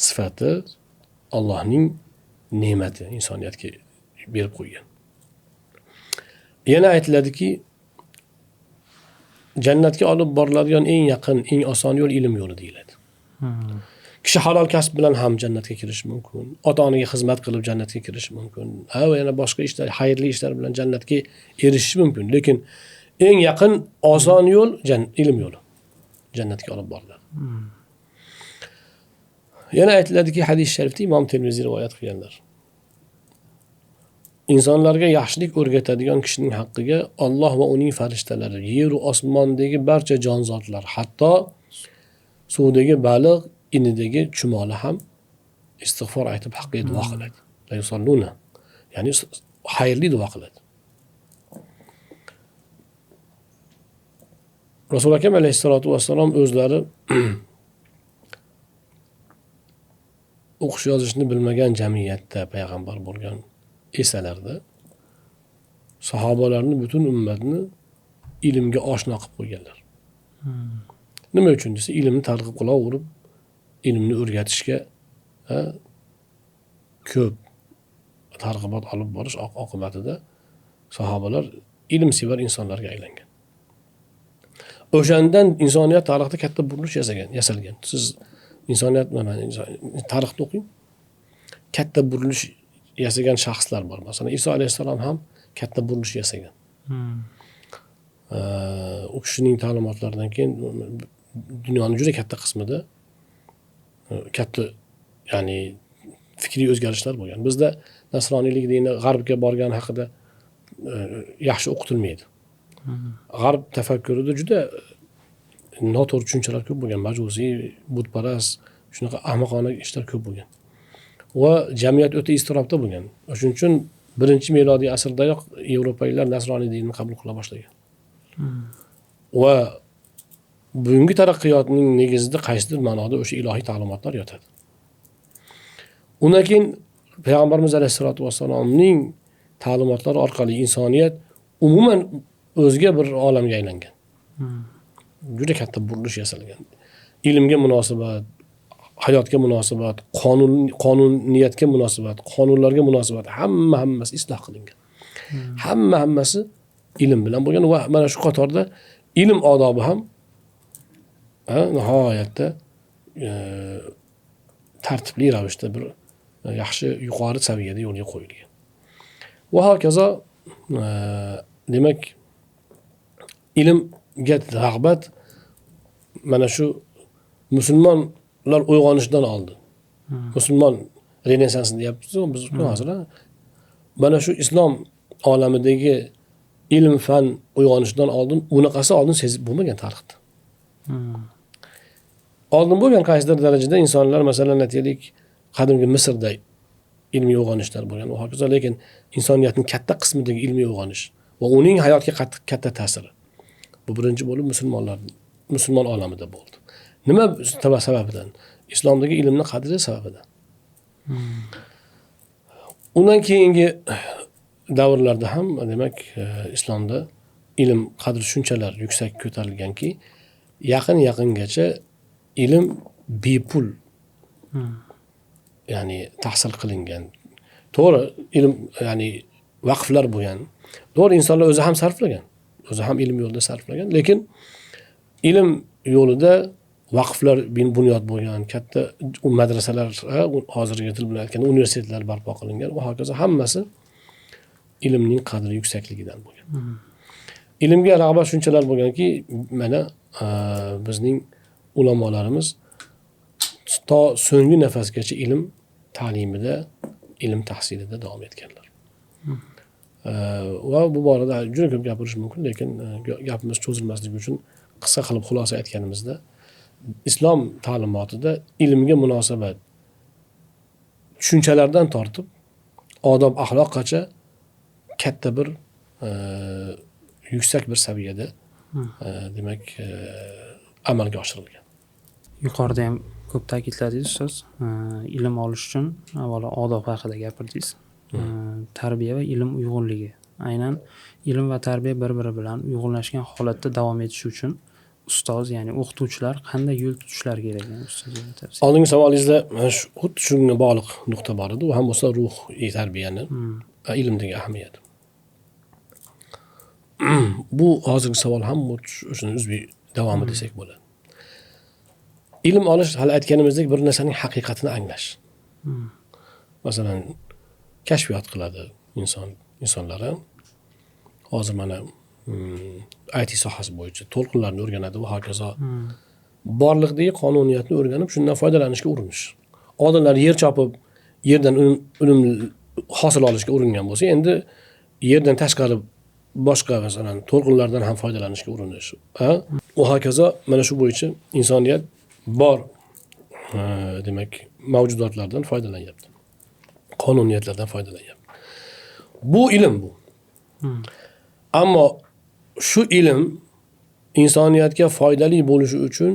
sifati, Allohning ne'mati insoniyatga berib qo'ygan. Yana aytiladiki, jannatga olib boriladigan eng yaqin, eng oson yo'l ilm yo'li deyiladi. Kishi halol kasb bilan ham jannatga kirishi mumkin, ota-onaga xizmat qilib jannatga kirishi mumkin, va yana boshqa ishlar, xayrli ishlar bilan jannatga erishishi mumkin. Lekin eng yaqin oson yo'l ilm yo'li. Jannatga olib boriladi. Yana aytiladiki, hadis sharifda Imom Termiziy rivoyat qilganlar. Insonlarga yaxshilik o'rgatadigan kishining haqqiga Alloh va uning farishtalari, yer va osmondagi barcha jonzotlar, hatto suvdagi baliq, inidagi chumoli ham istig'for aytib haqqiga duo qiladi. La yusalluna. Ya'ni xayrli duo qiladi. Rasul Akram alayhissalatu vassalom o'zlari o'qish yozishni bilmagan jamiyatda payg'ambar bo'lgan esalarda sahobalarni, butun ummatni ilmga oshno qilib qo'yganlar. Nima uchun desa, ilmni targ'ib qilaverib, ilmni o'rgatishga ko'p targ'ibot olib borish oqibatida sahobalar ilm sevar insonlarga aylangan. O'shandan insoniyat tarixida katta burilish yasalgan. Siz insoniyat tarixni o'qing. Katta burilish yasagan shaxslar bor. Masalan, Iso alayhissalom ham katta burilish yasagan. U kishining ta'limotlaridan keyin dunyoning juda katta qismida katta, ya'ni fikriy o'zgarishlar bo'lgan. Bizda nasroniylik dini g'arbga borgan haqida yaxshi o'qitilmaydi. G'arb tafakkurida juda noto'g'ri tushunchalar ko'p bo'lgan, majusiy, butparast, shunaqa ahmoqona ishlar ko'p bo'lgan. Va jamiyat o'ta iztirobda bo'lgan. Shuning uchun 1-milodiy asrdayoq yevropaliklar nasroniy dinini qabul qila boshlagan. Va bugungi taraqqiyotning negizida qaysidir ma'noda o'sha ilohiy ta'limotlar yotadi. Undan keyin Payg'ambarimiz alayhissalatu vassalomning ta'limotlari orqali insoniyat umuman o'zga bir olamga aylangan. Juda katta burilish yasalgan. Ilmga munosabat, hayotga munosabat, qonuniyatga munosabat, qonunlarga munosabat, hammasi isloh qilingan. Hammasi ilm bilan bo'lgan va mana shu qatorda ilm odobi ham nihoyatda tartibli ravishda bir yaxshi yuqori saviyada yo'lga qo'yilgan. Va hokazo, demak, ilmga rag'bat mana shu musulmonlar uyg'onishidan oldin. Musulmon renessansi deyapmiz biz hozir. Mana shu islom olamidagi ilm fan uyg'onishidan oldin unaqasi oldin sezib bo'lmagan tarixda. Oldin bo'lgan qaysidir darajada insonlar, masalan, aytaylik, qadimgi Misrda ilmiy uyg'onishlar bo'lgan va hokazo, lekin insoniyatning katta qismidagi ilmiy uyg'onish va uning hayotga katta ta'siri bu birinchi bo'lib musulmon olamida bo'ldi. Nima sababidan? Islomdagi ilmni qadri sababidan. Undan keyingi davrlarda ham, demak, islomda ilm qadri shunchalar yuksak ko'tarilganki, yaqin-yaqingacha ilm bepul, ya'ni tahsil qilingan. To'g'ri, ilm, ya'ni vaqflar bo'lgan. To'g'ri, insonlar o'zi ham sarflagan, o'zi ham ilm yo'lida sarflagan, lekin ilm yo'lida vaqflar bunyod bo'lgan, katta madrasalar, hozirgi til bilan aytganda universitetlar barpo qilingan va hokazo, hammasi ilmning qadri yuksakligidan bo'lgan. Ilmga rag'bat shunchalar bo'lganki, mana bizning ulamolarimiz to so'nggi nafasgacha ilm ta'limida, ilm tahsilida davom etganlar. Va bu borada juda ko'p gapirish mumkin, lekin gapimiz cho'zilmasligi uchun qisqa qilib xulosa aytganimizda, islom ta'limotida ilmga munosabat tushunchalardan tortib odob axloqqacha katta bir yuksak bir saviyada demak amalga oshirilgan. Yuqorida ham ko'p ta'kidladingiz ustoz, ilm olish uchun avvalo odob haqida gapirdingiz. Tarbiya va ilm uyg'unligi. Aynan ilm va tarbiya bir-biri bilan uyg'unlashgan holatda davom etishi uchun ustoz, ya'ni o'qituvchilar qanday yo'l tutishlari kerak? Oldingi savolingizda mana shu xuddi shunga bog'liq nuqta bor edi. U ham bo'lsa ruhiy tarbiyani va ilmdagi ahamiyati. Bu hozirgi savol ham shuni uzviy davomi desak bo'ladi. Ilm olish, hali aytganimizdek, bir narsaning haqiqatini anglash. Masalan, kashfiyot qiladi insonlar. Hozir mana IT sohasi bo'yicha to'lqinlarni o'rganadi va hokazo. Borliqdagi qonuniyatni o'rganib, shundan foydalanishga urinish. Oldinlar yer chopib, yerdan unum hosil olishga uringan bo'lsa, endi yerdan tashqari boshqa, masalan, to'lqinlardan ham foydalanishga urinish. Va hokazo mana shu bo'yicha insoniyat bor, demak, mavjudotlardan foydalanyapti. Qonuniyatlardan foydalanyapti. Bu ilm bu. Ammo shu ilm insoniyatga foydali bo'lishi uchun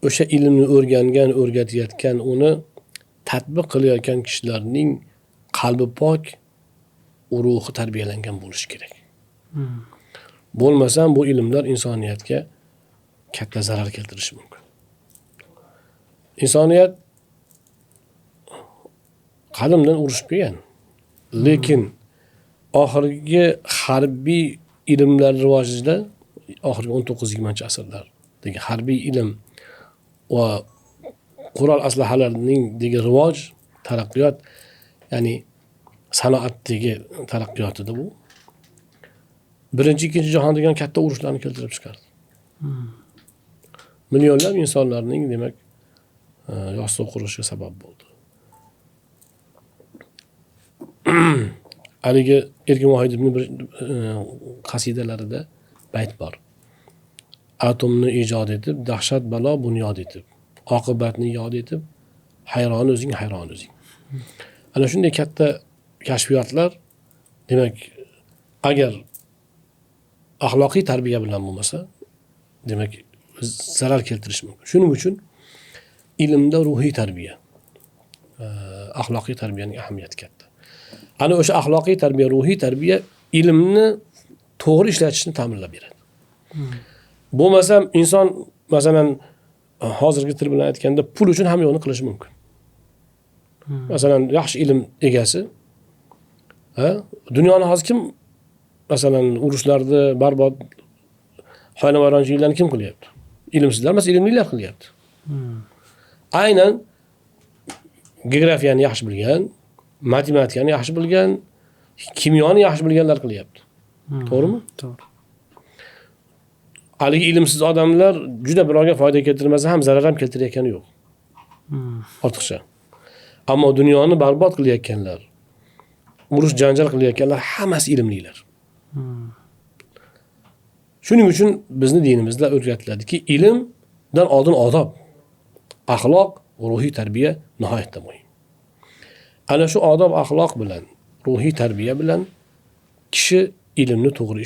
o'sha ilmni o'rgangan, o'rgatayotgan, uni tatbiq qilayotgan kishilarning qalbi pok, ruhi tarbiyalangan bo'lishi kerak. Bo'lmasam bu ilmlar insoniyatga katta zarar keltirishi mumkin. Insoniyat qadimdan urushib kelgan. Lekin oxirgi harbiy ilmlar rivojida, oxirgi 19-20 asrlardagi harbiy ilm va qurol aslahalarining rivoj, taraqqiyot, ya'ni sanoatdagi taraqqiyotida bu Birinchi, ikkinchi jahon degan katta urushlarni keltirib chiqardi. Millionlab insonlarning, demak, yostiq qurishiga sabab bo'ldi. Haligi Erkin Vohidovning bir qasidalarida bayt bor. Atomni ijod etib, dahshat balo bunyod etib, oqibatni yod etib, hayron o'zing, hayron o'zing. Ana shunday katta kashfiyotlar, demak, agar axloqiy tarbiya bilan bo'lmasa, demak, zarar keltirishi mumkin. Shuning uchun ilmda ruhiy tarbiya, axloqiy tarbiyaning ahamiyati katta. Ana o'sha axloqiy tarbiya, ruhiy tarbiya ilmni to'g'ri ishlatishni ta'minlab beradi. Bo'lmasam inson, masalan, hozirgi til bilan aytganda, pul uchun hamma yo'lni qilishi mumkin. Masalan, yaxshi ilm egasi, Ha? Dunyoni hozir kim, masalan, urushlarni barbod, xonavayronchiliklarni kim qilyapti? Ilmsizlar emas, ilmlilar qilyapti. Aynan geografiyani yaxshi bilgan, matematikani yaxshi bilgan, kimyoni yaxshi bilganlar qilyapti. To'g'rimi? To'g'ri. Haligi ilmsiz odamlar juda birovga foyda keltirmasa ham zarar ham keltirayotgani yo'q. Ortiqcha. Ammo dunyoni barbod qilayotganlar, urush janjal qilayotganlar hammasi ilmlilar. Shuning uchun bizni dinimizda o'rgatiladiki, ilmdan oldin odob, axloq, ruhiy tarbiya nihoyatda muhim. Ana shu odob, axloq bilan, ruhiy tarbiya bilan kishi ilmni to'g'ri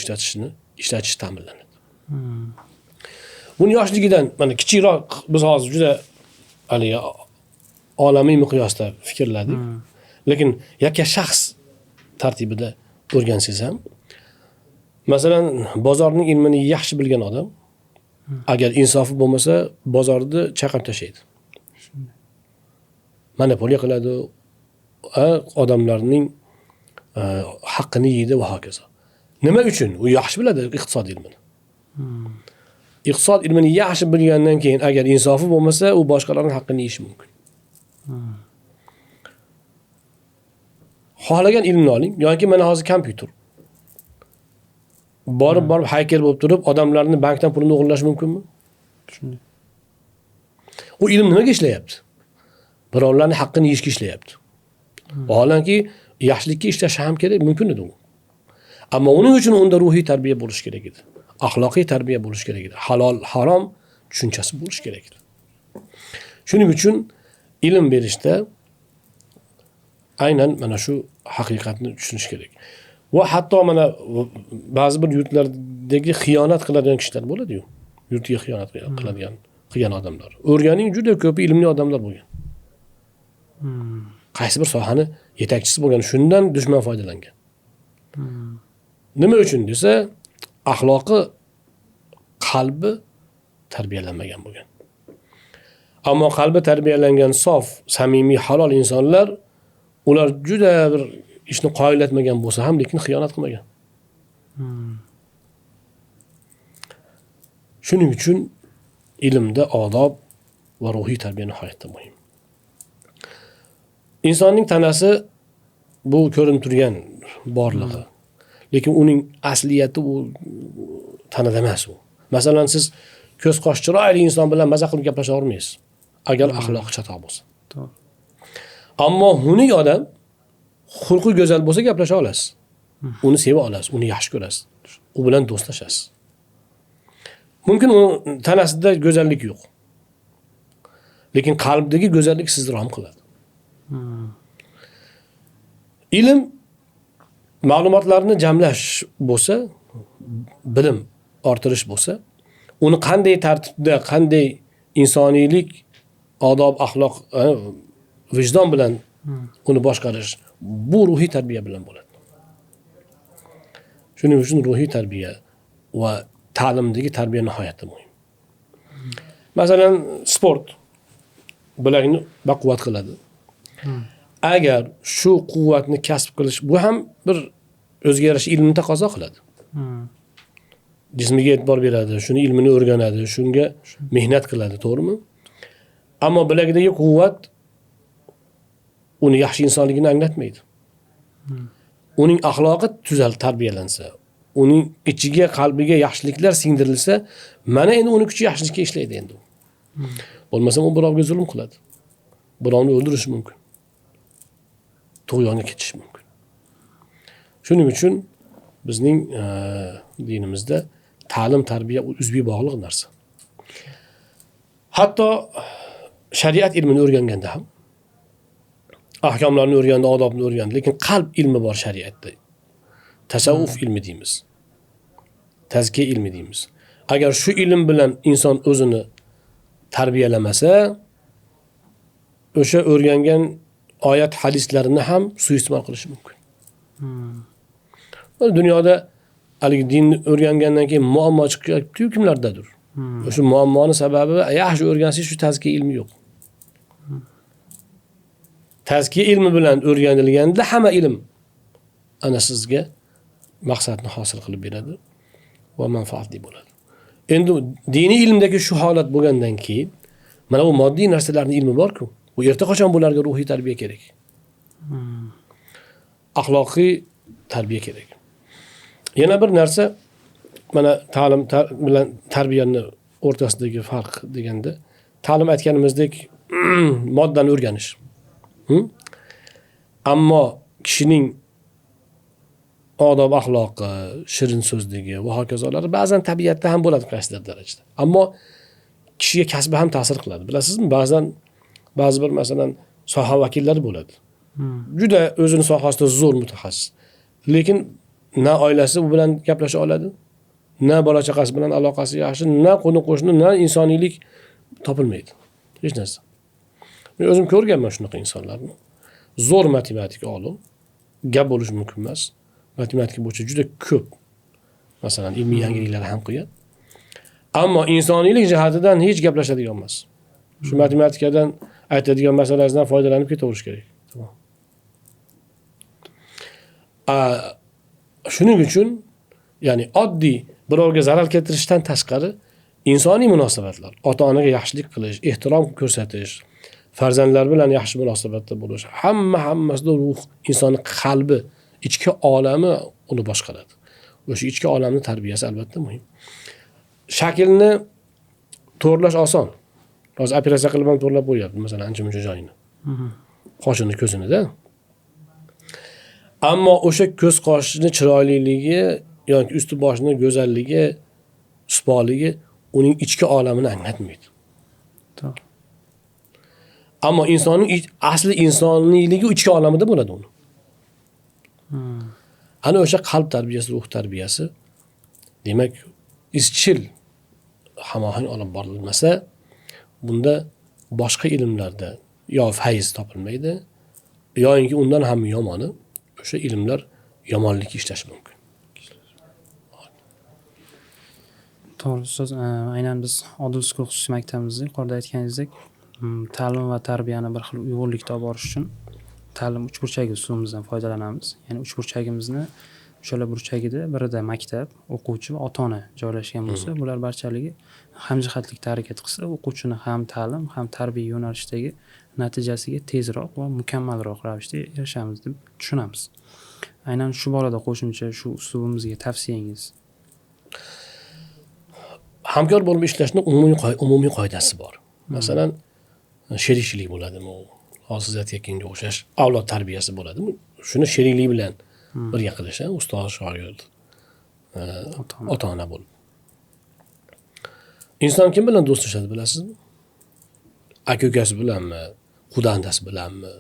ishlatish ta'minlanadi. Buni yoshligidan, mana kichikroq biz hozir juda haligi olamiy miqyosda fikrladik. Lekin yakka shaxs tartibida o'rgansangiz ham, masalan, bozorning ilmini yaxshi bilgan odam agar insofi bo'lmasa, bozorni chaqib tashlaydi. Monopoliya qiladi, odamlarning haqqini yeydi va hokazo. Nima uchun? U yaxshi biladi iqtisod ilmini. Iqtisod ilmini yaxshi bilgandan keyin agar insofi bo'lmasa, u boshqalarning haqqini yeyishi mumkin. Xohlagan ilmni oling, yoki mana hozir kompyuter. Borib hacker bo'lib turib, odamlarni bankdan pulini o'g'irlash mumkinmi? Shunday. U ilm nimaga ishlayapti? Birovlarning haqqini yeyishga ishlayapti. Vaholanki yaxshilikka ishlashi ham kerak, mumkin edi u. Ammo uning uchun unda ruhiy tarbiya bo'lishi kerak edi. Axloqiy tarbiya bo'lishi kerak edi. Halol, harom tushunchasi bo'lishi kerak edi. Shuning uchun ilm berishda aynan mana shu haqiqatni tushunish kerak. Va hatto mana ba'zi bir yurtlardagi xiyonat qiladigan kishilar bo'ladi-yu. Yurtga xiyonat qiladigan, qilgan odamlar. O'rganing juda ko'pi ilmli odamlar bo'lgan. Qaysi bir sohani yetakchisi bo'lgan, shundan dushman foydalangan. Nima uchun desa, axloqi, qalbi tarbiyalanmagan bo'lgan. Ammo qalbi tarbiyalangan sof, samimiy, halol insonlar, ular juda bir ishni qoyillatmagan bo'lsa ham, lekin xiyonat qilmagan. Shuning uchun ilmda odob va ruhiy tarbiya nihoyatda muhim. Insonning tanasi bu ko'rinib turgan borlig'i. Lekin uning asliyati u tanada emas u. Masalan, siz ko'z qosh chiroyli inson bilan maza qilib gaplasha olmaysiz, agar axloqi chatoq bo'lsa. To'g'ri. Ammo xunuk odam xulqi go'zal bo'lsa gaplasha olasiz. Uni seva olasiz, uni yaxshi ko'rasiz. U bilan do'stlashasiz. Mumkin u tanasida go'zallik yo'q. Lekin qalbdagi go'zallik sizni rom qiladi. Ilm ma'lumotlarni jamlash bo'lsa, bilim orttirish bo'lsa, uni qanday tartibda, qanday insoniylik, odob, axloq, vijdon bilan uni boshqarish, bu ruhiy tarbiya bilan bo'ladi. Shuning uchun ruhiy tarbiya va ta'limdagi tarbiya nihoyatda muhim. Masalan, sport bilakni baquvvat qiladi. Agar shu quvvatni kasb qilish, bu ham bir o'ziga yarasha ilmni taqozo qiladi. Jismiga e'tibor beradi, shuni ilmini o'rganadi, shunga mehnat qiladi, to'g'rimi? Ammo bilagidagi quvvat uni yaxshi insonligini anglatmaydi. Uning axloqi tuzal tarbiyalansa, uning ichiga, qalbiga yaxshiliklar singdirilsa, mana endi uni kuchi yaxshilikka ishlaydi endi. Bo'lmasa u birovga zulm qiladi. Birovni o'ldirishi mumkin. Tug'yonga ketishi mumkin. Shuning uchun bizning dinimizda ta'lim, tarbiya uzviy bog'liq narsa. Hatto shariat ilmini o'rganganda ham, ahkomlarni o'rgandi, odobni o'rgandi, lekin qalb ilmi bor shariatda. Tasavvuf ilmi deymiz. Tazkiya ilmi deymiz. Agar shu ilm bilan inson o'zini tarbiyalamasa, o'sha o'rgangan oyat hadislarini ham suiiste'mol qilishi mumkin. Dunyoda haligi dinni o'rgangandan keyin muammo chiqyapti-yu kimlardadir. O'sha muammoni sababi yaxshi o'rgansangiz shu tazkiya ilmi yo'q. Tazkiya ilmi bilan o'rganilganda hamma ilm ana sizga maqsadni hosil qilib beradi va manfaatli bo'ladi. Endi diniy ilmdagi shu holat bo'lgandan keyin mana bu moddiy narsalarning ilmi bor-ku. Bu erta qachon bularga ruhiy tarbiya kerak. Axloqiy tarbiya kerak. Yana bir narsa, mana ta'lim bilan tarbiyani o'rtasidagi farq deganda, ta'lim aytganimizdek moddani o'rganish. Ammo kishining odob axloqi, shirin so'zligi va hokazolari ba'zan tabiatda ham bo'ladi qaysidir darajada. Ammo kishiga kasbi ham ta'sir qiladi. Bilasizmi, ba'zan ba'zi bir masalan soha vakillari bo'ladi. Juda o'zini sohasida zo'r mutaxassis. Lekin na oilasi u bilan gaplasha oladi, na bola chaqasi bilan aloqasi yaxshi, na qo'ni-qo'shni, na insoniylik topilmaydi. Hech narsa. Men o'zim ko'rganman shunaqa insonlarni. Zo'r matematik olim, gap bo'lishi mumkin emas. Matematika bo'yicha juda ko'p masalan ilmiy yangiliklar ham qilgan. Ammo insoniylik jihatidan hech gaplashadigan emas. Shu matematikadan aytadigan masalasidan foydalanib ketaverish kerak. Tamom. Shuning uchun ya'ni oddiy birovga zarar keltirishdan tashqari insoniy munosabatlar, ota-onaga yaxshilik qilish, ehtirom ko'rsatish, farzandlar bilan yaxshi munosabatda bo'lish, hammasida ruh, insonning qalbi, ichki olami uni boshqaradi. O'sha ichki olamning tarbiyasi albatta muhim. Shaklni to'g'rilash oson. Hozir operatsiya qilib ham to'g'rilab qo'yapti, masalan, ancha-muncha joyini. Qoshini, ko'zini-da. Ammo o'sha ko'z qoshini chiroyliligi yoki usti boshini go'zalligi, supoligi uning ichki olamini anglatmaydi. To'g'ri. Ammo insonning asli insoniyligi ichki olamida bo'ladi uni. Ana o'sha qalb tarbiyasi, ruh tarbiyasi demak izchil hamohang olib borilmasa, bunda boshqa ilmlarda yo fayz topilmaydi, yoinki undan ham yomoni o'sha ilmlar yomonlikka ishlashi mumkin. To'g'ri ustoz, aynan biz Odil School xususiy maktabimizda yuqorida aytganingizdek, ta'lim va tarbiyani bir xil uyg'unlikda olib borish uchun ta'lim uchburchagi usulimizdan foydalanamiz. Ya'ni uchburchagimizni uchala burchagida birida maktab, o'quvchi va ota-ona joylashgan bo'lsa, bular barchaligi hamjihatlikda harakat qilsa, o'quvchini ham ta'lim, ham tarbiya yo'nalishidagi natijasiga tezroq va mukammalroq ravishda erishamiz deb tushunamiz. Aynan shu borada qo'shimcha shu uslubimizga tavsiyangiz. Hamkor bo'lib ishlashni umumiy qoidasi bor. Masalan, sherikchilik bo'ladimi? Hozir siz aytganga o'xshash avlod tarbiyasi bo'ladimi? Shuni sheriklik bilan birga qilish, ustoz, shogird, ota-ona bo'lib. Inson kim bilan do'stlashadi bilasizmi? Aka-ukasi bilanmi, qudandasi bilanmi,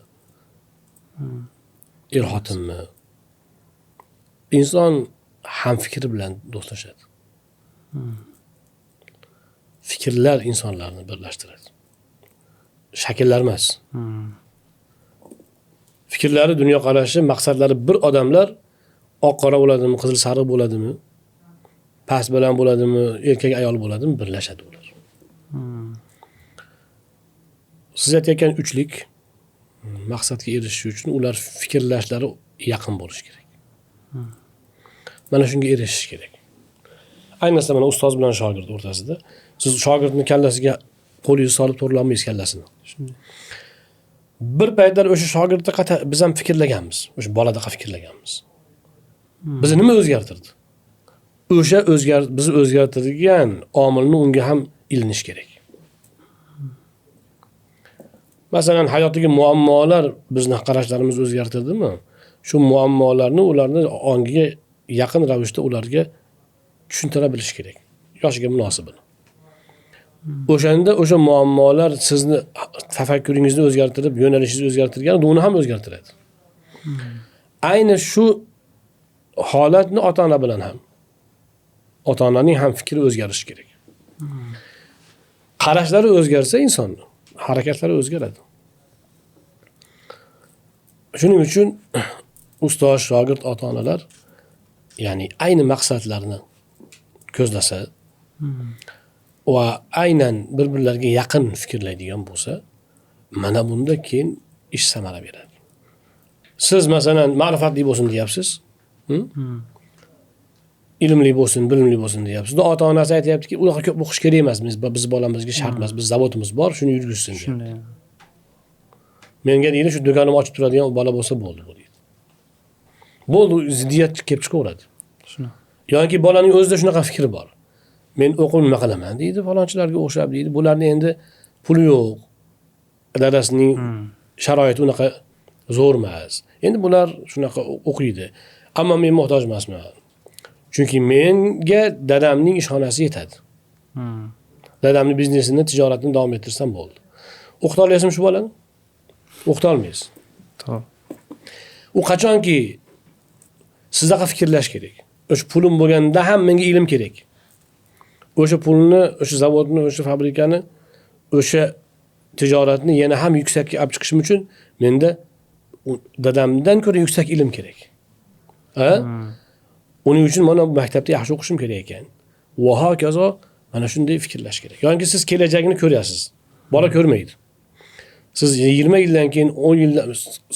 er-xotinmi? Inson hamfikri bilan do'stlashadi. Fikrlar insonlarni birlashtiradi. Shakllar emas. Fikrlari, dunyoqarashi, maqsadlari bir odamlar oq-qora bo'ladimi, qizil sariq bo'ladimi, past bilan bo'ladimi, erkak ayol bo'ladimi, birlashadi ular. Siz aytayotgan uchlik maqsadga erishish uchun ular fikrlashlari yaqin bo'lishi kerak. Mana shunga erishish kerak. Ayniqsa mana ustoz bilan shogird o'rtasida siz shogirdning kallasiga qo'lingizni solib to'g'rilamaysiz kallasini. Bir paytlar o'sha shogirdni biz ham fikrlaganmiz. O'sha boladaqa fikrlaganmiz. Bizni nima o'zgartirdi? O'sha bizni o'zgartirgan omilni unga ham ilinish kerak. Masalan, hayotdagi muammolar bizni qarashlarimizni o'zgartirdimi? Shu muammolarni ularni ongiga yaqin ravishda ularga tushuntira bilish kerak. Yoshiga munosibini. O'shanda o'sha muammolar sizni tafakkuringizni o'zgartirib, yo'nalishingizni o'zgartirgan, uni ham o'zgartiradi. Ayni shu holatni ota-ona bilan ham, ota-onaning ham fikri o'zgarishi kerak. Qarashlari o'zgarsa insonni harakatlari o'zgaradi. Shuning uchun ustoz, shogird, ota-onalar ya'ni ayni maqsadlarni ko'zlasa va aynan bir-birlariga yaqin fikrlaydigan bo'lsa, mana bunda keyin ish samara beradi. Siz masalan ma'rifatli bo'lsin deyapsiz. Ilmli bo'lsin, bilimli bo'lsin deyapsiz. Ota-onasi aytyaptiki, unaqa ko'p o'qish kerak emas, biz bolamizga shart emas, biz zavodimiz bor, shuni yurgizsin deyapti. Menga deydi, shu do'konimni ochib turadigan bola bo'lsa bo'ldi bu deydi. Bo'ldi, ziddiyat kelib chiqaveradi. Yoki bolaning o'zida shunaqa fikri bor. Men o'qib nima qilaman deydi, falonchilarga o'xshab deydi. Bularning endi puli yo'q. Dadasining sharoiti unaqa zo'r emas. Endi bular shunaqa o'qiydi. Ammo men muhtoj emasman. Chunki menga dadamning ishxonasi yetadi. Dadamning biznesini, tijoratini davom ettirsam bo'ldi. O'qita olasizmi shu bolani? O'qita olmaysiz. To'g'ri. U qachonki sizdaqa fikrlash kerak. O'sha pulim bo'lganda ham menga ilm kerak. O'sha pulni, o'sha zavodni, o'sha fabrikani, o'sha tijoratni yana ham yuksakka olib chiqishim uchun menda dadamdan ko'ra yuksak ilm kerak. Ha? Uning uchun mana maktabda yaxshi o'qishim kerak ekan. Va hokazo mana shunday fikrlash kerak. Yoki siz kelajagini ko'rasiz. Bola ko'rmaydi. Siz 20 yildan keyin, 10 yildan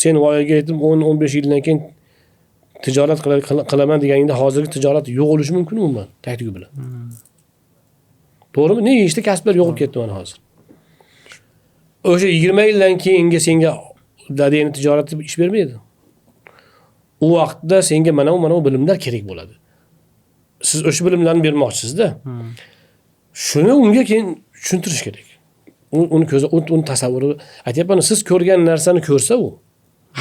sen voyaga yetib 10-15 yildan keyin tijorat qilaman deganingda hozirgi tijorat yo'q bo'lishi mumkin umuman, taktigi bilan. To'g'rimi? Ne ishda kasblar yo'q bo'lib ketdi mana hozir. O'sha 20 yildan keyingi senga dadangni tijorat ish bermaydi. U vaqtda senga mana bu bilimlar kerak bo'ladi. Siz o'sha bilimlarni bermoqchisizda. Shuni unga keyin tushuntirish kerak. Uni ko'zi, uni tasavvuri, aytyapman, siz ko'rgan narsani ko'rsa u,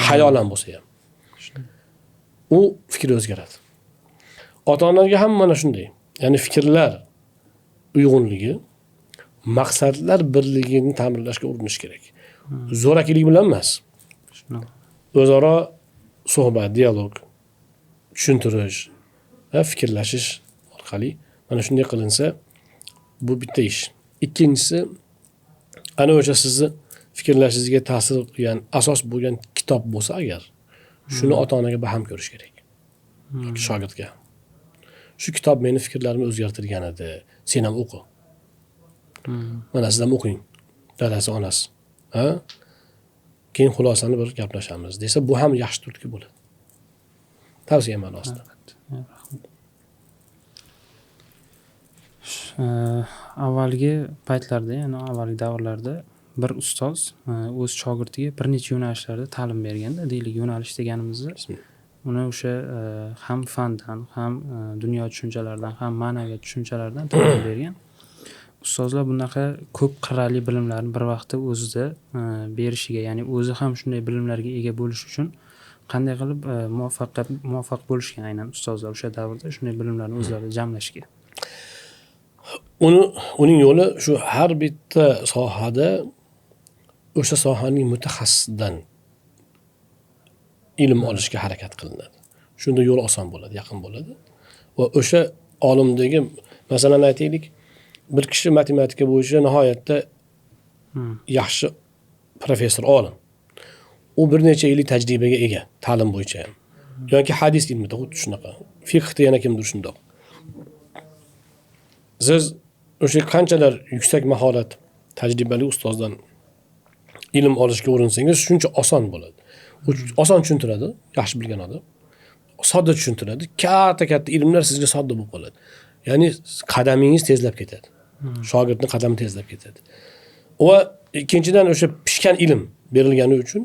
xayolan bo'lsa ham, u fikri o'zgaradi. Ota-onalarga ham mana shunday. Ya'ni fikrlar uyg'unligi, maqsadlar birligini ta'minlashga urinish kerak. Zo'rakilik bilan emas. O'zaro suhbat, dialog, tushuntirish va fikrlashish orqali mana shunday qilinsa, bu bitta ish. Ikkinchisi, ana o'sha sizni fikrlashingizga ta'sir qilgan, asos bo'lgan kitob bo'lsa agar, shuni ota-onaga baham ko'rish kerak. Yoki shogirdga. Shu kitob meni fikrlarimni o'zgartirgan edi. Sen ham o'qi. Mana siz ham o'qing. Dadasi, onasi. Ha? Keyin xulosani bir gaplashamiz desa, bu ham yaxshi turtki bo'ladi. Tavsiya ma'nosida. Avvalgi paytlarda, ya'ni avvalgi davrlarda bir ustoz o'z shogirdiga bir necha yo'nalishlarda ta'lim berganda, deylik, yo'nalish deganimizda uni o'sha ham fandan, ham dunyo tushunchalaridan, ham ma'naviyat tushunchalaridan ta'lim bergan. Ustozlar bunaqa ko'p qirrali bilimlarni bir vaqtda o'zida berishiga, ya'ni o'zi ham shunday bilimlarga ega bo'lish uchun qanday qilib muvaffaq bo'lishgan aynan ustozlar o'sha davrda shunday bilimlarni o'zlarida jamlashga. Uning yo'li shu, har bitta sohada o'sha sohaning mutaxassisidan ilm olishga harakat qilinadi. Shunda yo'l oson bo'ladi, yaqin bo'ladi. Va o'sha olimdagi, masalan aytaylik, bir kishi matematika bo'yicha nihoyatda yaxshi professor, olim. U bir necha yillik tajribaga ega ta'lim bo'yicha ham. Yoki hadis ilmida xuddi shunaqa. Fiqhda yana kimdir shundoq. Siz o'sha qanchalar yuksak mahorat, tajribali ustozdan ilm olishga urinsangiz, shuncha oson bo'ladi. U oson tushuntiradi, yaxshi bilgan odam. Sodda tushuntiradi. Katta-katta ilmlar sizga sodda bo'lib qoladi. Ya'ni qadamingiz tezlab ketadi. Shogirdning qadami tezlab ketadi. Va ikkinchidan o'sha pishgan ilm berilgani uchun,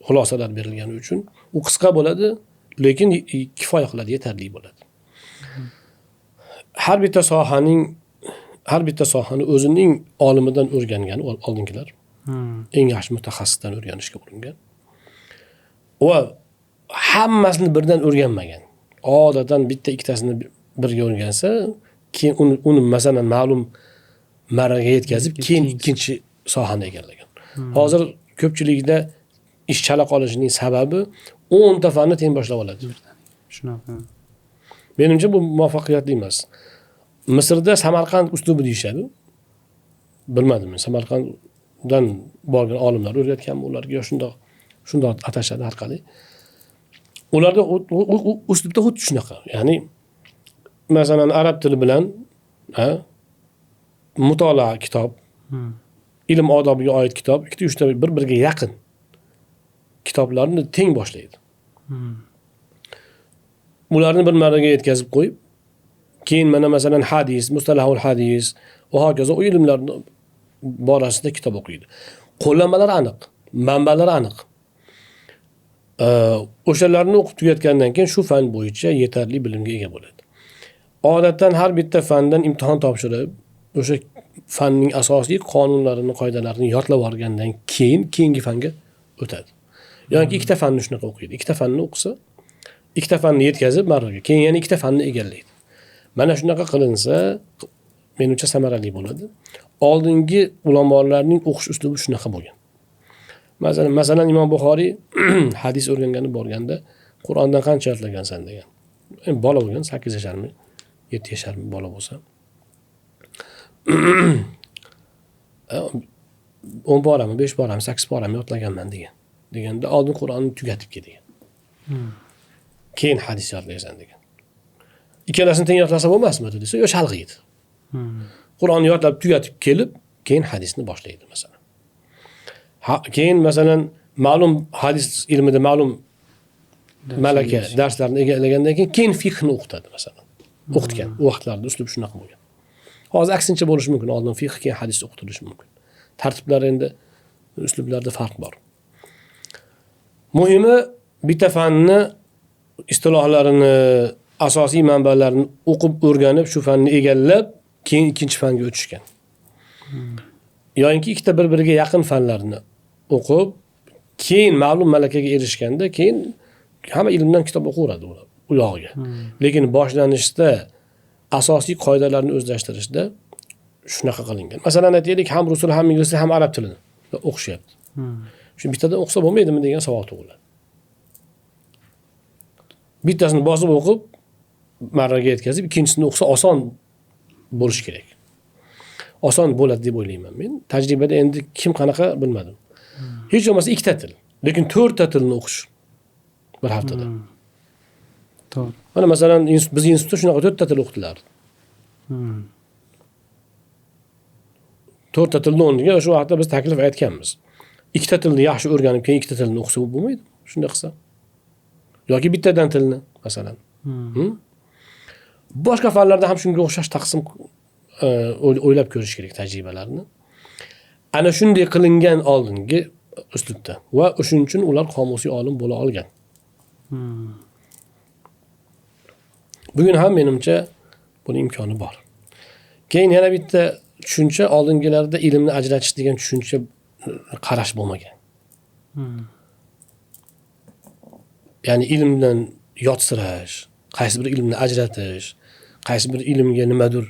xulosalar berilgani uchun u qisqa bo'ladi, lekin kifoya qiladi, yetarli bo'ladi. Har bitta sohani o'zining olimidan o'rgangan oldingilar, eng yaxshi mutaxassisdan o'rganishga uringan. Va hammasini birdan o'rganmagan. Odatdan bitta ikkitasini birga o'rgansa, keyin uni masalan ma'lum marraga yetkazib, keyin ikkinchi sohani egallagan. Hozir ko'pchilikda ish chala qolishining sababi 10 ta fanni teng boshlab oladi. Shunaqa. Menimcha bu muvaffaqiyatli emas. Misrda Samarqand uslubi deyishadi. Bilmadim men, Samarqanddan borgan olimlar o'rgatganmi ularga yo shundoq atashadi har qalay. Ularda uslubda xuddi shunaqa. Ya'ni masalan arab tili bilan mutolaa kitob, ilm odobiga oid kitob, ikkita uchta bir-biriga yaqin kitoblarni teng boshlaydi. Ularni bir marraga yetkazib qo'yib, keyin mana masalan hadis, mustalahul hadis va hokazo u ilmlarni borasida kitob o'qiydi. Qo'llanmalar aniq, manbalar aniq. O'shalarni o'qib tugatgandan keyin shu fan bo'yicha yetarli bilimga ega bo'ladi. Odatdan har bitta fandan imtihon topshirib, o'sha fanning asosiy qonunlarini, qoidalarini yodlab olgandan keyin keyingi fanga o'tadi. Yoki ikkita fanni shunaqa o'qiydi. Ikkita fanni o'qisa, ikkita fanni yetkazib marraga, keyin yana ikkita fanni egallaydi. Mana shunaqa qilinsa, menimcha samarali bo'ladi. Oldingi ulamolarning o'qish uslubi shunaqa bo'lgan. Masalan Imom Buxoriy hadis o'rgangani borganda Qur'ondan qancha yodlagansan degan. Endi bola bo'lgan, 8 yasharmi, 7 yasharmi bola bo'lsa. 10 porami, 5 porami, 8 porami yodlaganman degan. Deganda oldin Qur'onni tugatib kel degan. Keyin hadis yodlaysan degan. Ikkalasini teng yodlasa bo'lmasmidi desa, yo'q, chalg'iydi. Qur'onni yodlab tugatib kelib, keyin hadisni boshlaydi masalan. Keyin masalan ma'lum hadis ilmida ma'lum malaka darslarni egallagandan keyin fiqhni o'qitadi masalan. O'qitgan. U vaqtlarda uslub shunaqa bo'lgan. Hozir aksincha bo'lishi mumkin. Oldin fiqh, keyin hadis o'qitilishi mumkin. Tartiblar endi uslublarda farq bor. Muhimi bitta fanni istilohlarini, asosiy manbalarini o'qib o'rganib, shu fanni egallab, keyin ikkinchi fanga o'tishgan. Yoinki ikkita bir-biriga yaqin fanlarni o'qib, keyin ma'lum malakaga erishganda, keyin hamma ilmdan kitob o'qiveradi ular u yog'iga. Lekin boshlanishda asosiy qoidalarni o'zlashtirishda shunaqa qilingan. Masalan aytaylik, ham rus tili, ham ingliz tili, ham arab tilini o'qishyapti. Shu bittadan o'qisa bo'lmaydimi degan savol tug'iladi. Bittasini bosib o'qib, marraga yetkazib, ikkinchisini o'qisa oson bo'lishi kerak. Oson bo'ladi deb o'ylayman men. Tajribada endi kim qanaqa bilmadim. Hech bo'lmasa ikkita til, lekin 4 ta tilni o'qish bir haftada. To'g'ri. Mana masalan biz institutda shunaqa 4 ta til o'qitilardi. 4 ta tilni o'rniga o'sha vaqtda biz taklif aytganmiz. Ikkita tilni yaxshi o'rganib, keyin ikkita tilni o'qisa bo'lmaydi. Shunday qilsa. Yoki bittadan tilni masalan. Boshqa fanlarda ham shunga o'xshash taqsim o'ylab ko'rish kerak tajribalarni. Ana shunday qilingan oldingi uslubda va o'shuning uchun ular qomusiy olim bo'la olgan. Bugun ham menimcha buning imkoni bor. Keyin yana bitta tushuncha, oldingilarda ilmni ajratish degan tushuncha, qarash bo'lmagan. Ya'ni ilmdan yotsirash, qaysi bir ilmni ajratish, qaysi bir ilmga nimadir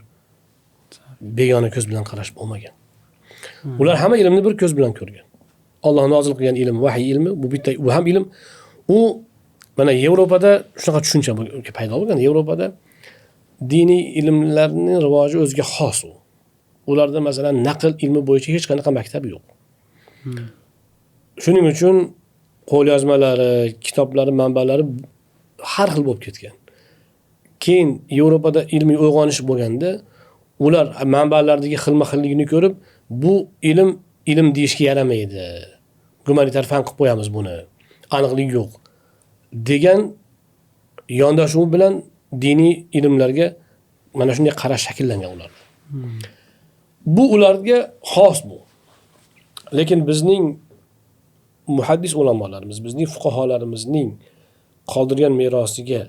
begona ko'z bilan qarash bo'lmagan. Ular hamma ilmni bir ko'z bilan ko'rgan. Alloh nozil qilgan ilm, vahiy ilmi, bu bitta, bu ham ilm. U mana Yevropada shunaqa tushuncha paydo bo'lgan. Yevropada diniy ilmlarning rivoji o'ziga xos u. Ularda masalan naql ilmi bo'yicha hech qanaqa maktab yo'q. Shuning uchun qo'lyozmalari, kitoblari, manbalari har xil bo'lib ketgan. Keyin Yevropada ilmiy uyg'onish bo'lganda ular manbalardagi xilma-xilligini ko'rib, bu ilm ilm deyishga yaramaydi. Gumanitar fan qilib qo'yamiz buni. Aniqlik yo'q degan yondashuv bilan diniy ilmlarga mana shunday qarash shakllangan ularda. Bu ularga xos bu. Lekin bizning muhaddis ulamolarimiz, bizning fuqaholarimizning qoldirgan merosiga,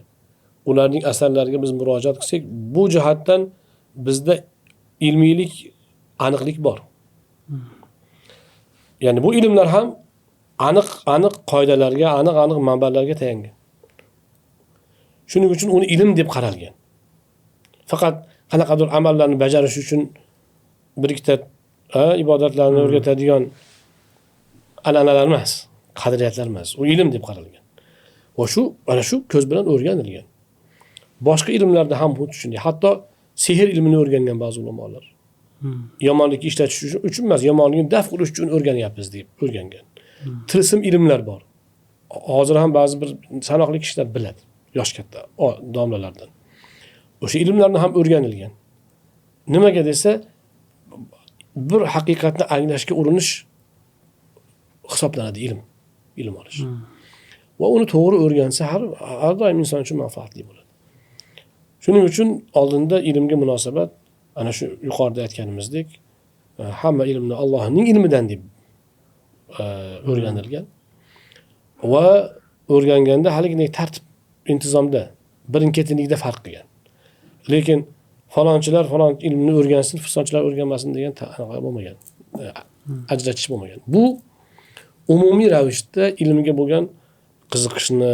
ularning asarlariga biz murojaat qilsak, bu jihatdan bizda ilmiylik, aniqlik bor. Ya'ni bu ilmlar ham aniq qoidalarga, aniq manbalarga tayangan. Shuning uchun uni ilm deb qaralgan. Faqat qanaqadir amallarni bajarish uchun bir ikkita ibodatlarni o'rgatadigan an'analar emas, qadriyatlar emas. U ilm deb qaralgan. Va shu mana shu ko'z bilan o'rganilgan. Boshqa ilmlarda ham xuddi shunday. Hatto sehr ilmini o'rgangan ba'zi ulamolar. Yomonlikni ishlatish uchun emas, yomonlikni daf qilish uchun o'rganyapmiz deb o'rgangan. Tilsim ilmlar bor. Hozir ham ba'zi bir sanoqli kishilar biladi, yosh katta domlalardan. O'sha ilmlarni ham o'rganilgan. Nimaga desa, bir haqiqatni anglashga urinish hisoblanadi ilm, ilm olish. Va uni to'g'ri o'rgansa har doim inson uchun manfaatli bo'ladi. Shuning uchun oldinda ilmga munosabat ana shu yuqorida aytganimizdek hamma ilmni Allohning ilmidan deb o'rganilgan va o'rganganda haligidek tartib intizomda birin-ketinlikda farq qilgan. Lekin falonchilar falon ilmni o'rgansin, falonchilar o'rganmasin degan anaqa bo'lmagan. Ajratish bo'lmagan. Bu umumiy ravishda ilmga bo'lgan qiziqishni,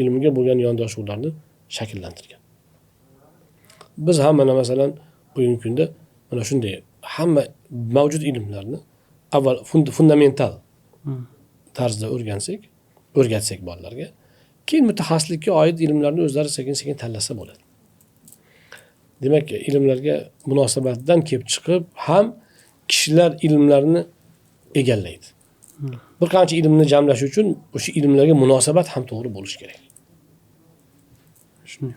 ilmga bo'lgan yondashuvlarni shakllantirgan. Biz ham mana masalan bugungi kunda mana shunday hamma mavjud ilmlarni avval fundamental tarzda o'rgatsak bolalarga, keyin mutaxassislikka oid ilmlarni o'zlari sekin-sekin tanlasa bo'ladi. Demak, ilmlarga munosabatdan kelib chiqib ham kishilar ilmlarni egallaydi. Bir qancha ilmni jamlash uchun o'sha ilmlarga munosabat ham to'g'ri bo'lishi kerak. Shunday.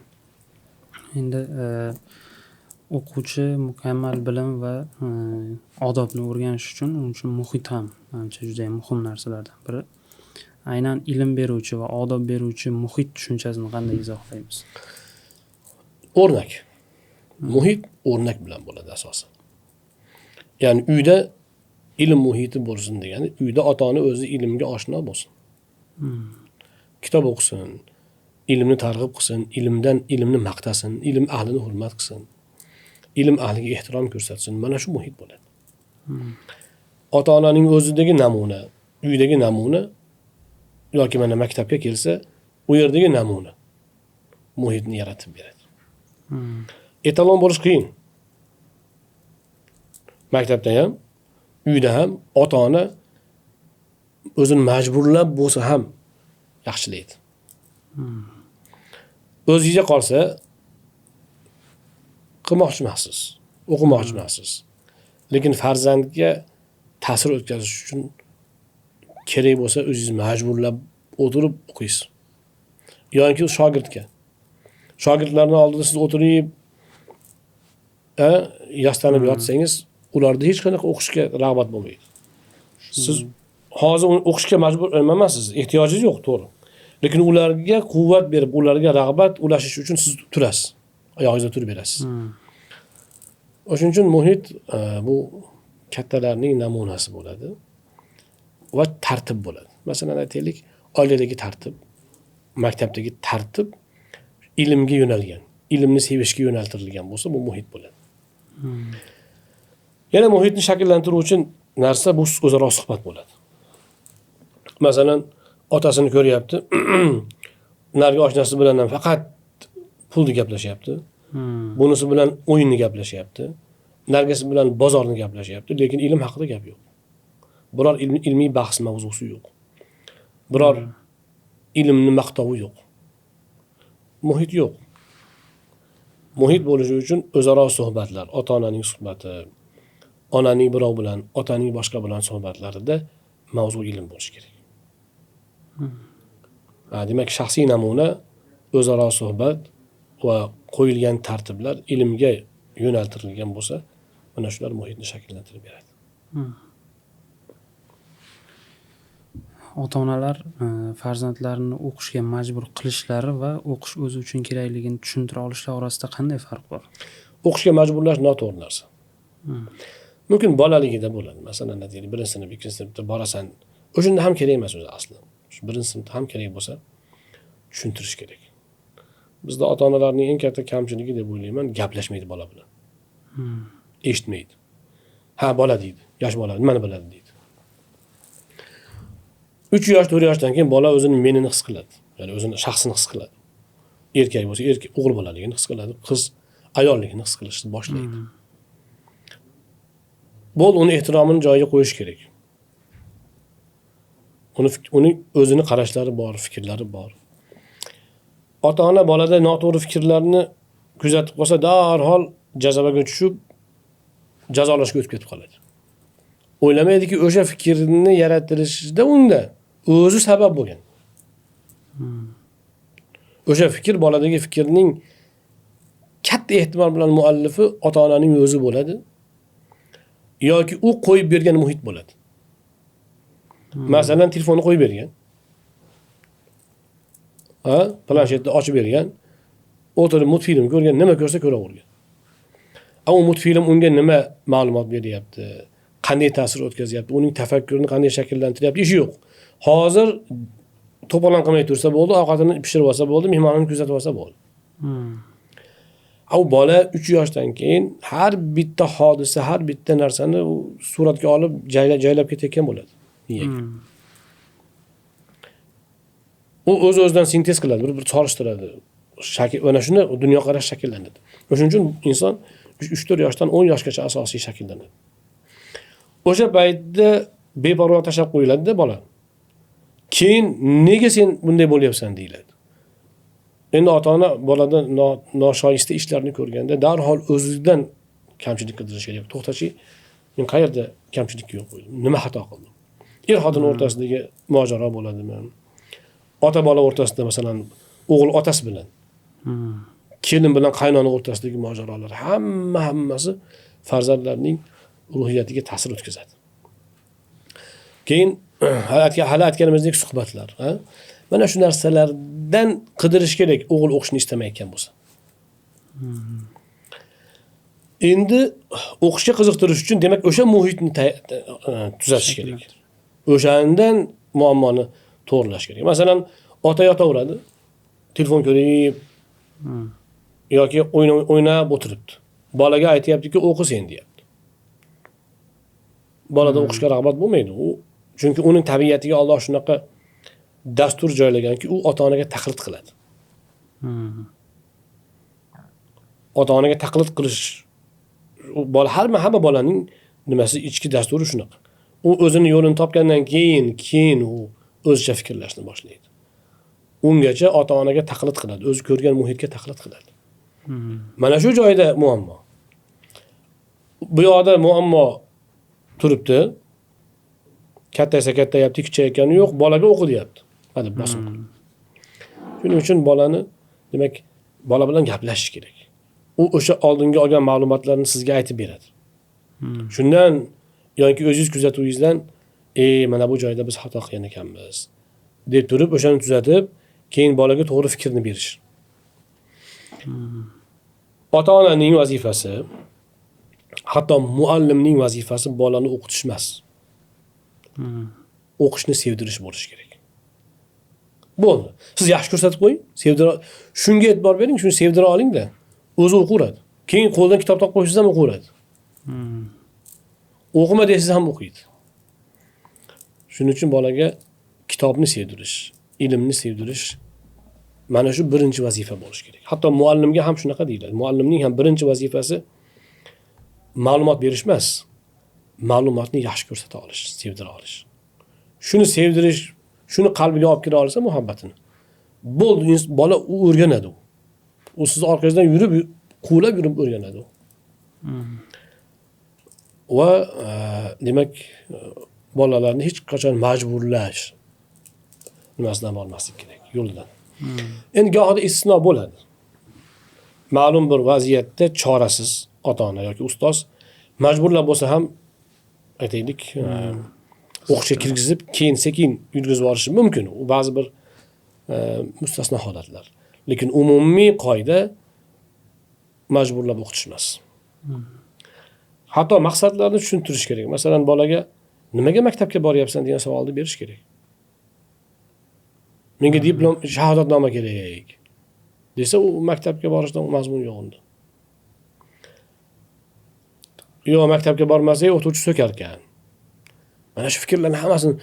Endi o'quvchi mukammal bilim va odobni o'rganish uchun uning uchun muhit ham ancha juda ham muhim narsalardan biri. Aynan ilm beruvchi va odob beruvchi muhit tushunchasini qanday izohlaymiz? O'rnak. Muhit o'rnak bilan bo'ladi asosan. Ya'ni uyda ilm muhiti bo'lsin degani, uyda ota-ona o'zi ilmga oshno bo'lsin. Kitob o'qisin, ilmni targ'ib qilsin, ilmni maqtasin, ilm ahlini hurmat qilsin, ilm ahliga ehtirom ko'rsatsin. Mana shu muhit bo'ladi. Ota-onaning o'zidagi namuna, uydagi namuna yoki mana maktabga kelsa, u yerdagi namuna muhitni yaratib beradi. Etalon bo'lish qiyin. Maktabda ham, uyda ham ota-ona o'zini majburlab bo'lsa ham yaxshilaydi. O'zingizga qolsa qilmoqchi emassiz, o'qimoqchi emassiz. Lekin farzandga ta'sir o'tkazish uchun kerak bo'lsa o'zingiz majburlab o'tirib o'qiysiz. Yoki shogirdga. Shogirdlarning oldida siz o'tirib yastanib yotsangiz, ularda hech qanaqa o'qishga rag'bat bo'lmaydi. Siz hozir o'qishga majbur emassiz, ehtiyojingiz yo'q, to'g'ri. Lekin ularga quvvat berib, ularga rag'bat ulashish uchun siz turasiz. Oyog'ingizda turib berasiz. O'shuning uchun muhit bu kattalarning namunasi bo'ladi va tartib bo'ladi. Masalan, aytaylik, oiladagi tartib, maktabdagi tartib ilmga yo'nalgan, ilmni sevishga yo'naltirilgan bo'lsa, bu muhit bo'ladi. Yana muhitni shakllantiruvchi narsa bu o'zaro suhbat bo'ladi. Masalan, otasini ko'ryapti, narigi oshnasi bilan ham faqat pulni gaplashyapti. Bunisi bilan o'yinni gaplashyapti. Nargisi bilan bozorni gaplashyapti, lekin ilm haqida gap yo'q. Biror ilmiy bahs mavzusi yo'q. Biror ilmni maqtovi yo'q. Muhit yo'q. Muhit bo'lishi uchun o'zaro suhbatlar, ota-onaning suhbati, onaning birov bilan, otaning boshqa bilan suhbatlarida mavzu ilm bo'lishi kerak. Demak, shaxsiy namuna, o'zaro suhbat va qo'yilgan tartiblar ilmga yo'naltirilgan bo'lsa, mana shular muhitni shakllantirib beradi. Ota-onalar farzandlarini o'qishga majbur qilishlari va o'qish o'zi uchun kerakligini tushuntira olishlari orasida qanday farq bor? O'qishga majburlash noto'g'ri narsa. Mumkin bolaligida bo'ladi. Masalan, deylik, birinchi sinf, ikkinchi sinfda borasan, o'shanda ham kerak emas o'zi asli. Shu birinchi sinfda ham kerak bo'lsa, tushuntirish kerak. Bizda ota-onalarning eng katta kamchiligi deb o'ylayman, gaplashmaydi bola bilan. Eshitmaydi. Ha, bola deydi, yosh bola nimani biladi deydi. 3 yosh, 4 yoshdan keyin bola o'zini menini his qiladi. Ya'ni o'zini shaxsini his qiladi. Erkak bo'lsa, erkak o'g'il bolaligini his qiladi, qiz ayolligini his qilishni boshlaydi. Bo'ldi, uni ehtiromini joyiga qo'yish kerak. Uni o'zini qarashlari bor, fikrlari bor. Ota-ona bolada noto'g'ri fikrlarni kuzatib qolsa, darhol jazoga tushib, jazolashga o'tib ketib qoladi. O'ylamaydiki, o'sha fikrni yaratilishida unda o'zi sabab bo'lgan. O'sha fikr boladagi fikrning katta ehtimol bilan muallifi ota-onaning o'zi bo'ladi yoki u qo'yib bergan muhit bo'ladi. Masalan, telefonni qo'yib bergan. Ha, planshetni ochib bergan, o'tirib multfilm ko'rgan, nima ko'rsa ko'ravergan. Ammo multfilm unga nima ma'lumot beryapti, qanday ta'sir o'tkazyapti, uning tafakkurini qanday shakllantiryapti, ishi yo'q. Hozir to'polon qilmay tursa bo'ldi, ovqatini pishirib olsa bo'ldi, mehmonini kuzatib olsa bo'ldi. U bola 3 yoshdan keyin har bitta hodisa, har bitta narsani suratga olib jaylab ketayotgan bo'ladi. U o'z-o'zidan sintez qiladi, bir solishtiradi. Mana shunda dunyoqarash shakllanadi. O'shuning uchun inson 3-4 yoshdan 10 yoshgacha asosiy shakllanadi. O'sha paytda beparvo tashlab qo'yiladi-da bola. Keyin nega sen bunday bo'lyapsan deyiladi. Endi ota-ona bolada noshoyista ishlarni ko'rganda darhol o'zidan kamchilik qidirish kerak. To'xtachi, men qayerda kamchilikka yo'l qo'ydim? Nima xato qildim? Er-xotin o'rtasidagi mojaro bo'ladimi? Ota bola o'rtasida, masalan, o'g'il otasi bilan, kelin bilan qaynona o'rtasidagi mojarolar, hammasi farzandlarning ruhiyatiga ta'sir o'tkazadi. Keyin hali aytganimizdek suhbatlar, ha? Mana shu narsalardan qidirish kerak o'g'il o'qishni istamayotgan bo'lsa. Endi o'qishga qiziqtirish uchun demak o'sha muhitni tuzatish kerak. O'shandan muammoni to'g'rilash kerak. Masalan, ota yotaveradi, telefon ko'rib yoki o'ynab o'tiribdi. Bolaga aytyaptiki, o'qi sen deyapti. Bolada o'qishga rag'bat bo'lmaydi. U chunki uning tabiatiga Alloh shunaqa dastur joylaganki, u ota-onaga taqlid qiladi. Ota-onaga taqlid qilish u bola hamma bolaning nimasi ichki dasturi shunaqa. U o'zini yo'lini topgandan keyin u o'zicha fikrlashni boshlaydi. Ungacha ota-onaga taqlid qiladi, o'zi ko'rgan muhitga taqlid qiladi. Mana shu joyda muammo. Bu yoqda muammo turibdi. Kattaysa kattayapti, kichayotgani yo'q, bolaga o'qi deyapti. Hadi bosim qilib. Shuning uchun bolani, demak, bola bilan gaplashish kerak. U o'sha oldingi olgan ma'lumotlarni sizga aytib beradi. Shundan yoki o'zingiz kuzatuvingizdan, mana bu joyda biz xato qilgan ekanmiz deb turib o'shani tuzatib, keyin bolaga to'g'ri fikrni berish. Ota-onaning vazifasi, hatto muallimning vazifasi bolani o'qitish emas. O'qishni sevdirish bo'lishi kerak. Bo'ldi. Siz yaxshi ko'rsatib qo'ying, sevdira, shunga e'tibor bering, shuni sevdira oling-da, o'zi o'qiveradi. Keyin qo'ldan kitob topib qo'ysangiz ham o'qiveradi. O'qima desangiz ham o'qiydi. Shuning uchun bolaga kitobni sevdirish, ilmni sevdirish mana shu birinchi vazifa bo'lishi kerak. Hatto muallimga ham shunaqa deyiladi. Muallimning ham birinchi vazifasi ma'lumot berish emas, ma'lumotni yaxshi ko'rsata olish, sevdira olish. Shuni sevdirish, shuni qalbiga olib kira olsa muhabbatini. Bo'ldi, bola u o'rganadi. U siz orqangizdan yurib, quvlab yurib o'rganadi. Va demak, bolalarni hech qachon majburlash nimasidan bormaslik kerak, yo'ldan. Endi gohida istisno bo'ladi. Ma'lum bir vaziyatda chorasiz ota-ona yoki ustoz majburlab bo'lsa ham aytaylik, o'qishga kirgizib, keyin sekin yurgizib yuborishi mumkin. U ba'zi bir mustasno holatlar. Lekin umumiy qoida majburlab o'qitish emas. Hatto maqsadlarni tushuntirish kerak. Masalan, bolaga nimaga maktabga boryapsan degan savolni berish kerak. Menga diplom, shahodatnoma kerak desa, u maktabga borishdan mazmun yo'q unda. Yo'q, maktabga bormasak o'qituvchi so'kar ekan. Mana shu fikrlarni hammasini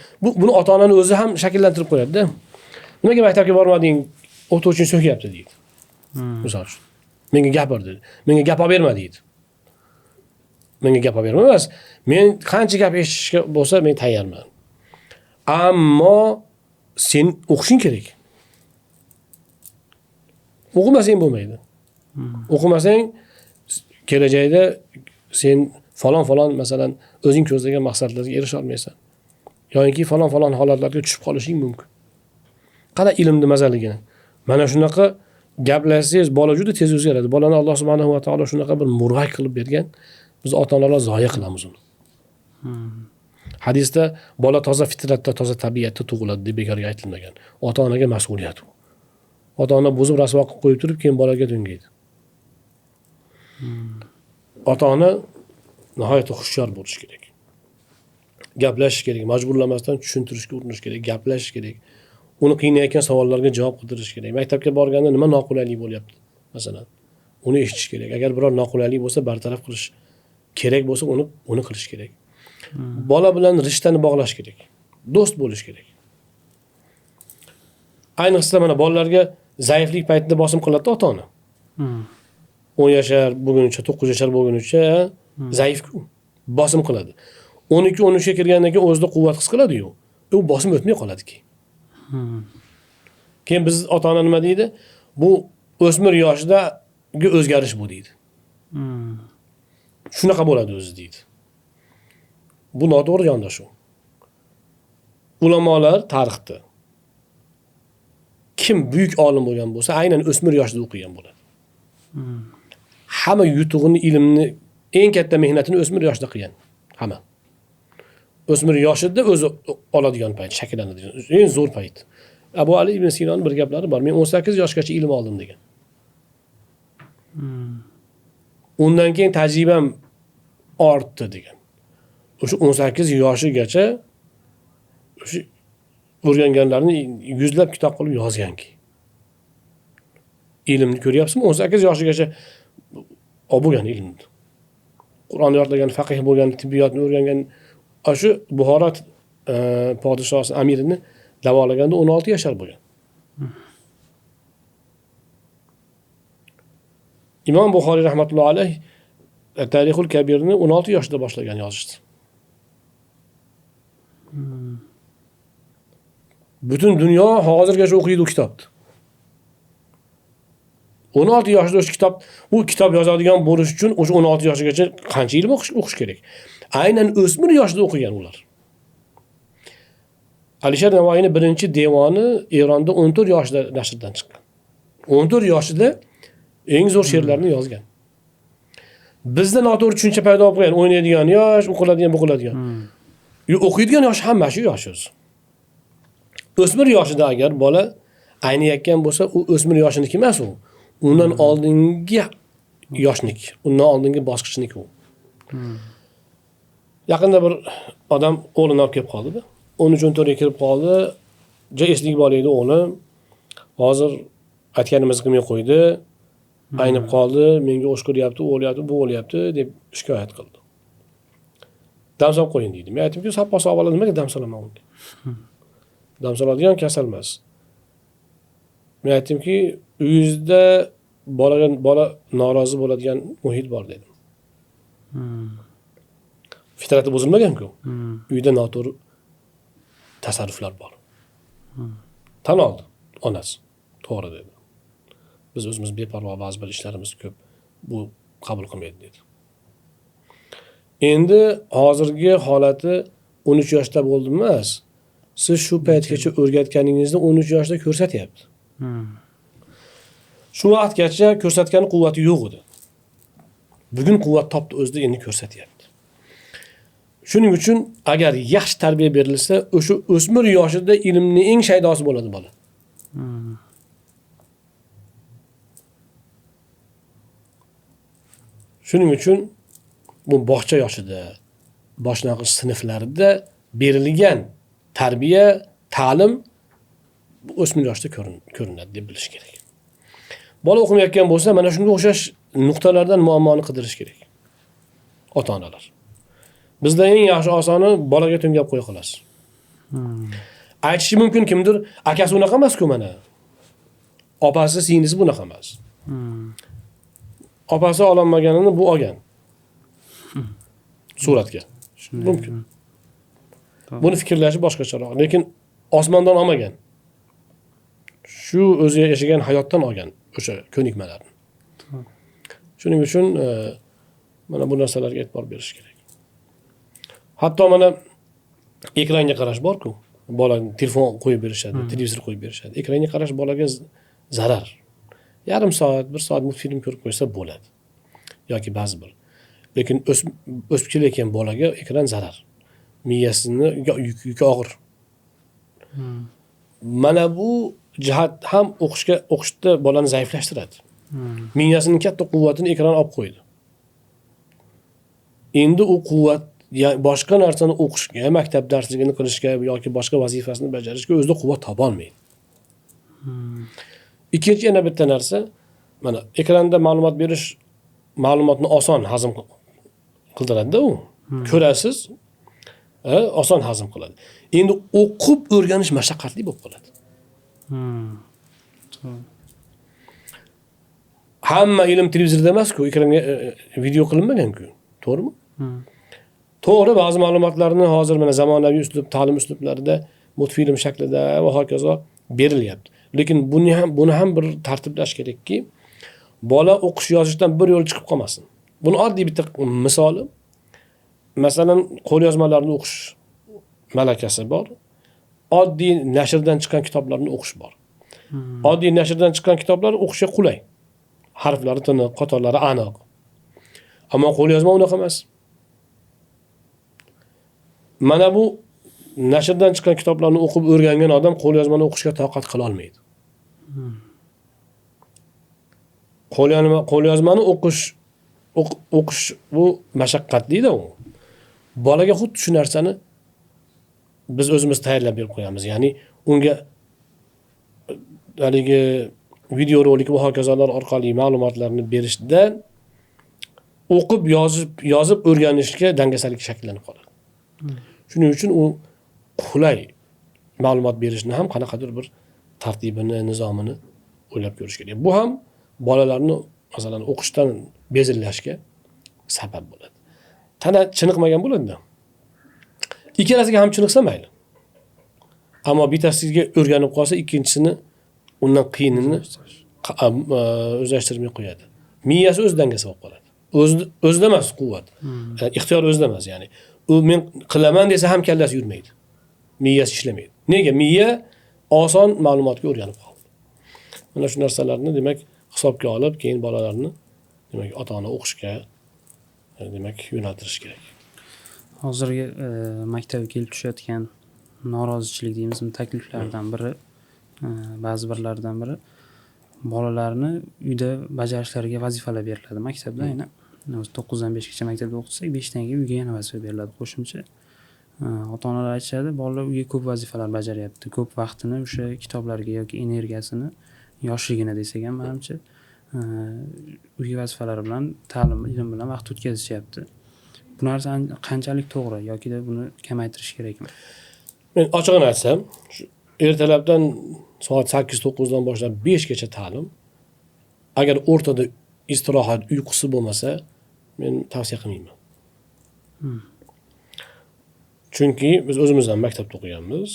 buni ota-onani o'zi ham shakllantirib qo'yadi-da. Nimaga maktabga bormading, o'qituvching so'kyapti deydi. Misol uchun. Menga gapir dedi. Menga gap olib berma deydi. Menga gap olib berma emas. Men qancha gap eshitishga bo'lsa men tayyorman. Ammo sen o'qishing kerak. O'qimasang bo'lmaydi. O'qimasang kelajakda sen falon-falon masalan o'zing ko'zlagan maqsadlarga erisha olmaysan. Yoki falon-falon holatlarga tushib qolishing mumkin. Qara ilmni mazaligini. Mana shunaqa gaplashsangiz bola juda tez o'zgaradi. Bolani Alloh subhanahu va taolo shunaqa bir murg'ak qilib bergan. Biz ota-onalar zoya qilamiz uni. Hadisda bola toza fitratda, toza tabiatda tug'iladi deb bekorga aytilmagan. Ota-onaga mas'uliyat u. Ota-ona buzib rasvo qilib qo'yib turib, keyin bolaga to'ngaydi. Ota-ona nihoyatda hushyor bo'lish kerak. Gaplashish kerak, majburlamasdan tushuntirishga urinish kerak, gaplashish kerak. Uni qiynayotgan savollarga javob qidirish kerak. Maktabga borganda nima noqulaylik bo'lyapti, masalan, uni eshitish kerak. Agar biror noqulaylik bo'lsa, bartaraf qilish kerak bo'lsa, uni qilish kerak. Bola bilan rishtani bog'lash kerak. Do'st bo'lish kerak. Ayniqsa mana bolalarga zaiflik paytida bosim qiladi ota-ona. 10 yashar bo'lgunicha, 9 yashar bo'lgunicha zaif-ku, bosim qiladi. 12-13 ga kirgandan keyin o'zida quvvat his qiladi-yu, u bosim o'tmay qoladiki. Keyin biz ota-ona nima deydi? Bu o'smir yoshidagi o'zgarish bu deydi. Shunaqa bo'ladi o'zi deydi. Bu noto'g'ri yondashuv. Ulamolar tarixda kim buyuk olim bo'lgan bo'lsa, aynan o'smir yoshida o'qigan bo'ladi. Hamma yutug'ini, ilmni, eng katta mehnatini o'smir yoshida qilgan. Hamma. O'smir yoshida o'zi oladigan payt, shakllanadigan eng zo'r payt. Abu Ali ibn Sinoning bir gaplari bor. Men 18 yoshgacha ilm oldim degan. Undan keyin tajribam ortdi degan. O'sha 18 yoshigacha o'sha o'rganganlarini yuzlab kitob qilib yozganki. Ilmni ko'ryapsizmi? 18 yoshigacha olib bo'lgan ilmni. Qur'onni yodlagan, faqih bo'lgan, tibbiyotni o'rgangan. Shu Buxoro podshosi amirini davolaganda 16 yashar bo'lgan. Imom Buxoriy rahmatullohi alayh Tarixul Kabirni 16 yoshida boshlagan yozishni. Butun dunyo hozirgacha o'qiydi u kitobni. 16 yoshida o'sha kitob, u kitob yozadigan bo'lish uchun o'sha 16 yoshigacha qancha ilm o'qish kerak? Aynan o'smir yoshida o'qigan ular. Alisher Navoiyning birinchi devoni Eronda 14 yoshida nashrdan chiqqan. 14 yoshida eng zo'r she'rlarni yozgan. Bizda noto'g'ri tushuncha paydo bo'lib qolgan, o'ynaydigan yosh, o'qiladigan, bo'qiladigan. O'qiydigan yosh hamma shu yosh o'zi. O'smir yoshida agar bola ayniyotgan bo'lsa, u o'smir yoshiniki emas u. Undan oldingi yoshniki, undan oldingi bosqichniki u. Yaqinda bir odam o'g'lini olib kelib qoldi-da. 13-14 ga kirib qoldi. Ja eslik bor edi o'g'lim. Hozir aytganimizni qilmay qo'ydi. Aynib qoldi, menga o'shqiryapti, u o'lyapti, bu o'lyapti deb shikoyat qildi. Dam solib qo'ying deydi. Men aytdimki, soppa sog' bola nimaga dam solaman unga? Dam soladigan kasal emas. Men aytdimki, uyingizda bola norozi bo'ladigan muhit bor dedim. Fitrati buzilmagan-ku. Uyda noto'g'ri tasarruflar bor. Tan oldi onasi. To'g'ri dedi. Biz o'zimiz beparvo ba'zi bir ishlarimiz ko'p. Bu qabul qilmaydi dedi. Endi hozirgi holati 13 yoshda bo'ldi emas. Siz shu paytgacha o'rgatganingizni 13 yoshda ko'rsatyapti. Shu vaqtgacha ko'rsatgan quvvati yo'q edi. Bugun quvvat topdi o'zida, endi ko'rsatyapti. Shuning uchun agar yaxshi tarbiya berilsa, o'sha o'smir yoshida ilmning eng shaydosi bo'ladi bola. Shuning uchun bu bog'cha yoshida, boshlang'ich sinflarda berilgan tarbiya, ta'lim o'smir yoshda ko'rinadi deb bilish kerak. Bola o'qimayotgan bo'lsa, mana shunga o'xshash nuqtalardan muammoni qidirish kerak. Ota-onalar. Bizda eng yaxshi osoni bolaga to'ngab qo'ya qolasiz. Aytishi mumkin kimdir, akasi unaqa emas-ku mana. Opasi, singlisi bunaqa emas. Opasi ololmaganini bu olgan. Suratga. Mumkin. Buni fikrlashi boshqacharoq, lekin osmondan olmagan. Shu o'zi yashagan hayotdan olgan o'sha ko'nikmalarni. Shuning uchun mana bu narsalarga e'tibor berish kerak. Hatto mana ekranga qarash bor-ku. Bola telefon qo'yib berishadi, televizor qo'yib berishadi. Ekranga qarash bolaga zarar. Yarim soat, bir soat multfilm ko'rib qo'ysa bo'ladi. Yoki ba'zi bir. Lekin o'sib kelayotgan bolaga ekran zarar. Miyasini yuki og'ir. Mana bu jihat ham o'qishda bolani zaiflashtiradi. Miyasining katta quvvatini ekran olib qo'ydi. Endi u quvvat boshqa narsani o'qishga, maktab darsligini qilishga yoki boshqa vazifasini bajarishga o'zida quvvat topa olmaydi. Ikkinchi yana bitta narsa, mana ekranda ma'lumot berish ma'lumotni oson hazm qildiradi-da u. Ko'rasiz, oson hazm qiladi. Endi o'qib o'rganish mashaqqatli bo'lib qoladi. Hamma ilm televizorda emas-ku, ekranga video qilinmagan-ku, to'g'rimi? To'g'ri, ba'zi ma'lumotlarni hozir mana zamonaviy uslub, ta'lim uslublarida multfilm shaklida va hokazo berilyapti. Lekin buni ham bir tartiblash kerakki, bola o'qish yozishdan bir yo'l chiqib qolmasin. Buni oddiy bitta misoli, masalan, qo'lyozmalarni o'qish malakasi bor. Oddiy nashrdan chiqqan kitoblarni o'qish bor. Oddiy nashrdan chiqqan kitoblar o'qishga qulay. Harflari tiniq, qatorlari aniq. Ammo qo'lyozma unaqa emas. Mana bu nashrdan chiqqan kitoblarni o'qib o'rgangan odam qo'lyozmani o'qishga toqat qila olmaydi. Qo'lyozmani o'qish bu mashaqqatli-da u. Bolaga xuddi shu narsani biz o'zimiz tayyorlab berib qo'yamiz. Ya'ni unga haligi videorolik va hokazolar orqali ma'lumotlarni berishdan o'qib yozib o'rganishga dangasalik shakllanib qoladi. Shuning uchun u qulay ma'lumot berishni ham qanaqadir bir tartibini, nizomini o'ylab ko'rish kerak. Bu ham bolalarni masalan o'qishdan bezillashga sabab bo'ladi. Tana chiniqmagan bo'ladi-da. Ikkalasiga ham chiniqsa mayli. Ammo bittasiga o'rganib qolsa, ikkinchisini undan qiyinini o'zlashtirmay qo'yadi. Miyasi o'z dangasi bo'lib qoladi. O'zida emas quvvat. Ixtiyor o'zida emas, ya'ni. U men qilaman desa ham kallasi yurmaydi. Miyasi ishlamaydi. Nega? Miya oson ma'lumotga o'rganib qoldi. Mana shu narsalarni demak hisobga olib, keyin bolalarni demak ota-ona o'qishga demak yo'naltirish kerak. Hozirgi maktabga kelib tushayotgan norozichilik deymizmi, takliflardan biri, ba'zi birlaridan biri bolalarni uyda bajarishlariga vazifalar beriladi maktabda. Aynan 9dan 5 gacha maktabda o'qitsak, 5 dan keyin uyga yana vazifa beriladi qo'shimcha. Ota-onalar aytishadi, bolalar uyga ko'p vazifalar bajaryapti, ko'p vaqtini o'sha kitoblarga yoki energiyasini, yoshligini desak ham manimcha, uy vazifalari bilan, ta'lim, ilm bilan vaqt o'tkazishyapti. Bu narsa qanchalik to'g'ri yokida buni kamaytirish kerakmi? Men ochig'ini aytsam, ertalabdan soat 8-9 dan boshlab 5 gacha ta'lim, agar o'rtada istirohat, uyqusi bo'lmasa, men tavsiya qilmayman. Chunki biz o'zimiz ham maktabda o'qiganmiz,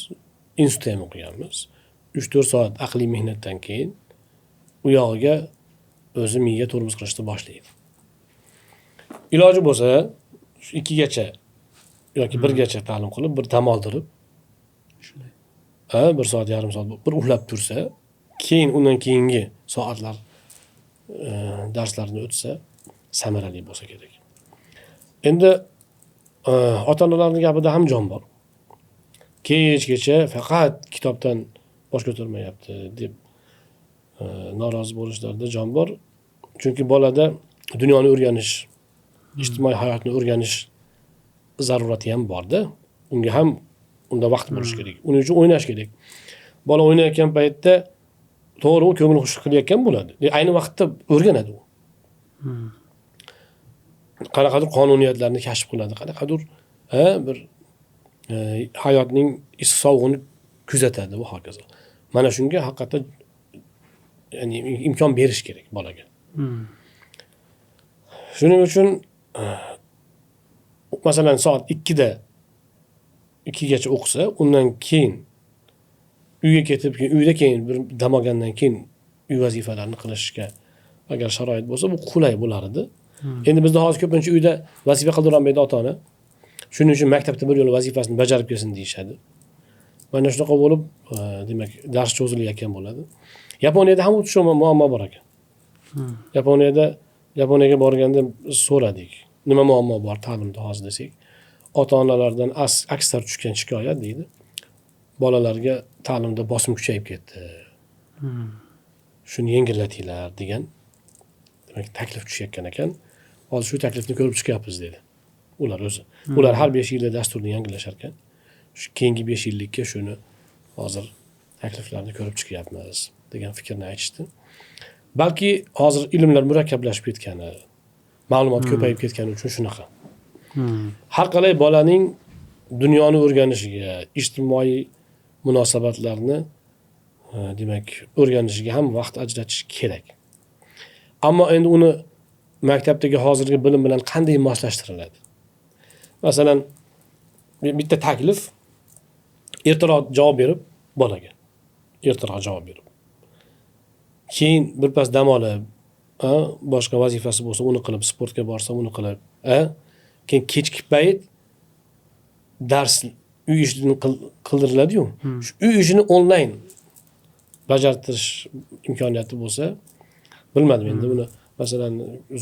institutda ham o'qiganmiz. 3-4 soat aqliy mehnatdan keyin u yog'iga o'zi miya tormoz qilishni boshlaydi. Iloji bo'lsa, 2 gacha yoki 1 gacha ta'lim qilib, bir dam oldirib, shunday. 1 soat, yarim soat bir uxlab tursa, keyin undan keyingi soatlar darslarni o'tsa samarali bo'lsa kerak. Endi ota-onalarning gapida ham jon bor. Kechgacha faqat kitobdan bosh ko'tarmayapti deb norozi bo'lishlarida jon bor. Chunki bolada dunyoni o'rganish, ijtimoiy hayotni o'rganish zarurati ham bor-da. Unga ham unda vaqt bo'lishi kerak. Uning uchun o'ynash kerak. Bola o'ynayotgan paytda to'g'ri u ko'ngil xush qilayotgan bo'ladi. Ayni vaqtda o'rganadi u. Qanaqadir qonuniyatlarni kashf qiladi, qanaqadir bir hayotning issiq sovug'ini kuzatadi va hokazo. Mana shunga haqiqatan ya'ni imkon berish kerak bolaga. Shuning uchun masalan soat 2da 2 gacha o'qisa, undan keyin uyga ketib, uyda keyin bir dam olgandan keyin uy vazifalarini qilishga agar sharoit bo'lsa, bu qulay bo'lar edi. Endi bizda hozir ko'pincha uyda vazifa qildirolmaydi ota-ona. Shuning uchun maktabda bir yo'la vazifasini bajarib kelsin deyishadi. Mana shunaqa bo'lib, demak, dars cho'zilayotgan bo'ladi. Yaponiyada ham xuddi shu muammo bor ekan. Yaponiyaga borganda so'radik. Nima muammo bor ta'limda hozir desak, ota-onalardan aksar tushgan shikoyat deydi. Bolalarga ta'limda bosim kuchayib ketdi. Shuni yengillatinglar degan demak taklif tushayotgan ekan. Hozir shu taklifni ko'rib chiqyapmiz dedi. Ular o'zi. Ular har 5 yilda dasturni yangilashar ekan. Shu keyingi 5 yillikka shuni hozir takliflarni ko'rib chiqyapmiz degan fikrni aytishdi. Balki hozir ilmlar murakkablashib ketgani, ma'lumot ko'payib ketgani uchun shunaqa. Har qalay bolaning dunyoni o'rganishiga, ijtimoiy munosabatlarni demak o'rganishiga ham vaqt ajratish kerak. Ammo endi uni maktabdagi hozirgi bilim bilan qanday moslashtiriladi? Masalan, bitta taklif ertaroq javob berib bolaga. Ertaroq javob berib. Keyin birpas dam olib, boshqa vazifasi bo'lsa uni qilib, sportga borsa uni qilib, keyin kechki payt dars uy ishini qildiriladi-yu. Shu uy ishini onlayn bajartirish imkoniyati bo'lsa, bilmadim endi buni, masalan,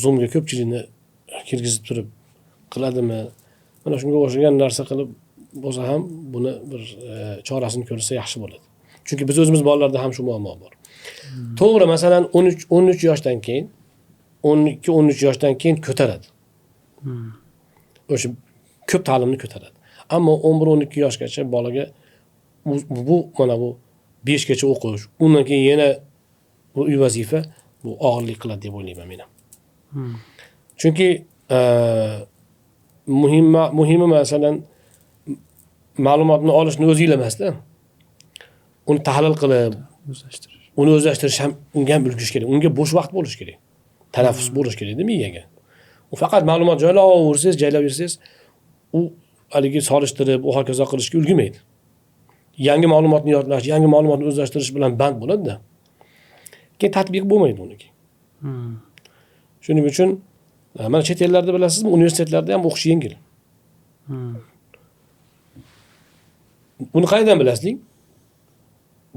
Zoomga ko'pchilikni kirgizib turib qiladimi? Mana shunga o'xshagan narsa qilib bo'lsa ham buni bir chorasini ko'rsa yaxshi bo'ladi. Chunki biz o'zimiz bolalarda ham shu muammo bor. To'g'ri, masalan, 13 yoshdan keyin, 12-13 yoshdan keyin ko'taradi. O'sha ko'p ta'limni ko'taradi. Ammo 11-12 yoshgacha bolaga bu mana bu 5 gacha o'qish, undan keyin yana bu uy vazifa, bu og'irlik qiladi deb o'ylayman men ham. Chunki muhimi masalan ma'lumotni olishni o'zinglar emasda. Uni tahlil qilib, o'zlashtirish. Uni o'zlashtirish ham, unga ham ulgurish kerak. Unga bo'sh vaqt bo'lish kerak. Tanaffus bo'lish kerak-da miyaga. U faqat ma'lumot joylayversangiz, u haligi solishtirib, u hokazo qilishga ulgurmaydi. Yangi ma'lumotni yodlash, yangi ma'lumotni o'zlashtirish bilan band bo'ladi-da. Keyin tatbiq bo'lmaydi uniki. Shuning uchun mana chet ellarda bilasizmi, universitetlarda ham o'qish yengil. Buni qayerdan bilasizlik?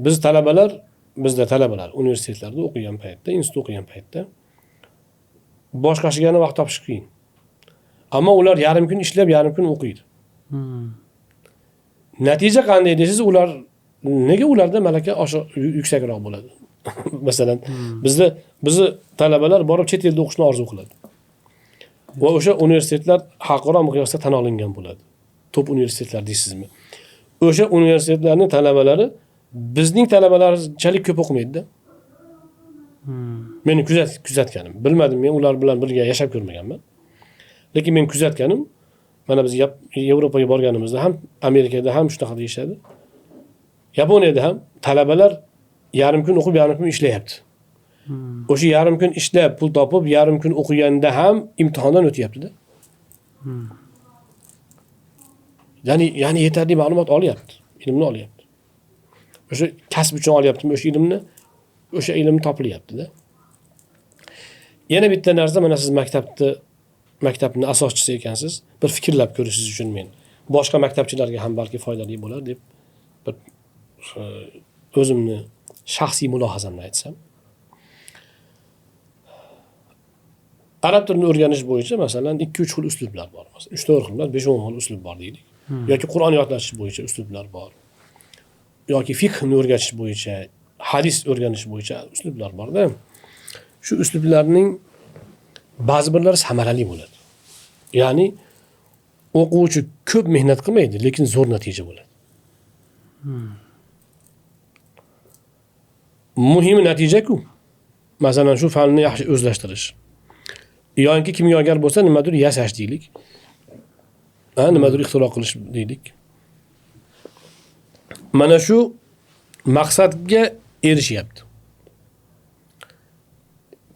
Biz talabalar, bizda talabalar universitetlarda o'qigan paytda, institutda o'qigan paytda bosh qashigani vaqt topish qiyin. Ammo ular yarim kun ishlab, yarim kun o'qiydi. Natija qanday desangiz, ular nega ularda malaka yuksakroq bo'ladi? Masalan, bizni talabalar borib chet elda o'qishni orzu qiladi. Va o'sha universitetlar xalqaro miqyosda tan olingan bo'ladi. Top universitetlar deysizmi? O'sha universitetlarning talabalari bizning talabalarchalik ko'p o'qimaydi-da. Meni kuzatganim, bilmadim, men ular bilan birga yashab ko'rmaganman. Lekin men kuzatganim, mana biz Yevropaga borganimizda ham, Amerikada ham shunaqa deyishadi. Yaponiyada ham talabalar yarim kun o'qib, yarim kun ishlayapti. O'sha yarim kun ishlab, pul topib, yarim kun o'qiganda ham imtihondan o'tyapti-da. Ya'ni yetarli ma'lumot olyapti, ilmni olyapti. O'sha kasb uchun olyaptimi o'sha ilmni, o'sha ilm topilyapti-da. Yana bitta narsa, mana siz maktabning asoschisi ekansiz, bir fikrlab ko'rishingiz uchun men boshqa maktabchilarga ham balki foydali bo'lar deb bir o'zimni shaxsiy mulohazamni aytsam. Arab tilini o'rganish bo'yicha masalan 2-3 xil uslublar bor. Masalan 3-4 xil, 5-10 xil uslub bor deylik. Yoki Qur'on yodlash bo'yicha uslublar bor. Yoki fiqhni o'rganish bo'yicha, hadis o'rganish bo'yicha uslublar bor-da. Shu uslublarning ba'zi birlari samarali bo'ladi. Ya'ni o'quvchi ko'p mehnat qilmaydi, lekin zo'r natija bo'ladi. Muhimi natija-ku. Masalan, shu fanni yaxshi o'zlashtirish. Yoki kimyogar bo'lsa, nimadir yasash deylik. Nimadir ixtiro qilish deylik. Mana shu maqsadga erishyapti.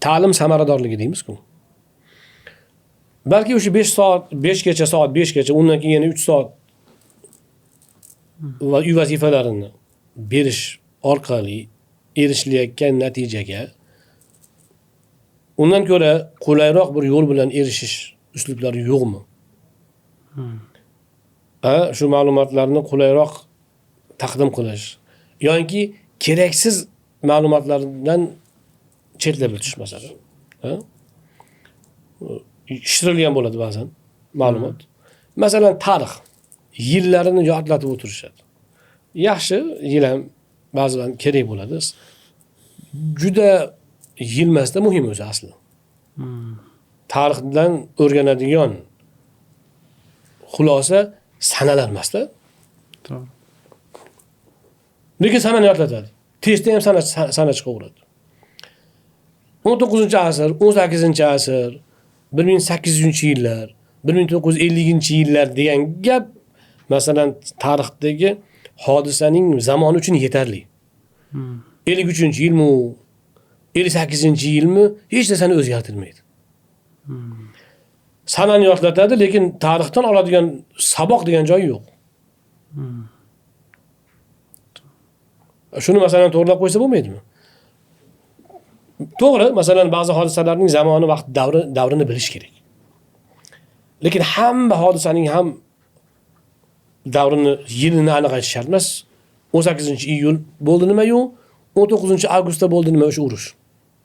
Ta'lim samaradorligi deymiz-ku. Balki o'sha 5 soat, 5 gacha soat 5 gacha, undan keyin yana 3 soat va uy vazifalarini berish orqali erishilayotgan natijaga undan ko'ra qulayroq bir yo'l bilan erishish uslublari yo'qmi? Shu ma'lumotlarni qulayroq taqdim qilish yoki keraksiz ma'lumotlardan chetlab o'tish masalan. Shishirilgan bo'ladi ba'zan ma'lumot. Masalan, tarix yillarini yodlatib o'tirishadi. Yaxshi, yil ham ba'zan kerak bo'ladi. Juda yilmasda muhim o'zi asli. Tarixdan o'rganadigan xulosa sanalar emasda. To'g'ri. Lekin sanani yodlatadi. Testda ham sana chiqaveradi. 19-asr, 18-asr, 1800-yillar, 1950-yillar degan gap masalan tarixdagi hodisaning zamoni uchun yetarli. 53-yilmi, 58-yilmi hech narsani o'zgartirmaydi. Sanani yodlatadi, lekin tarixdan oladigan saboq degan joyi yo'q. Shuni masalan to'g'rilab qo'ysa bo'lmaydimi? To'g'ri, masalan ba'zi hodisalarning zamoni, vaqt, davrini bilish kerak. Lekin hamma hodisaning ham davrini, yilini aniq aytish shart emas. 18 iyul bo'ldi nima yo'q, 19 avgustda bo'ldi nima o'sha urush.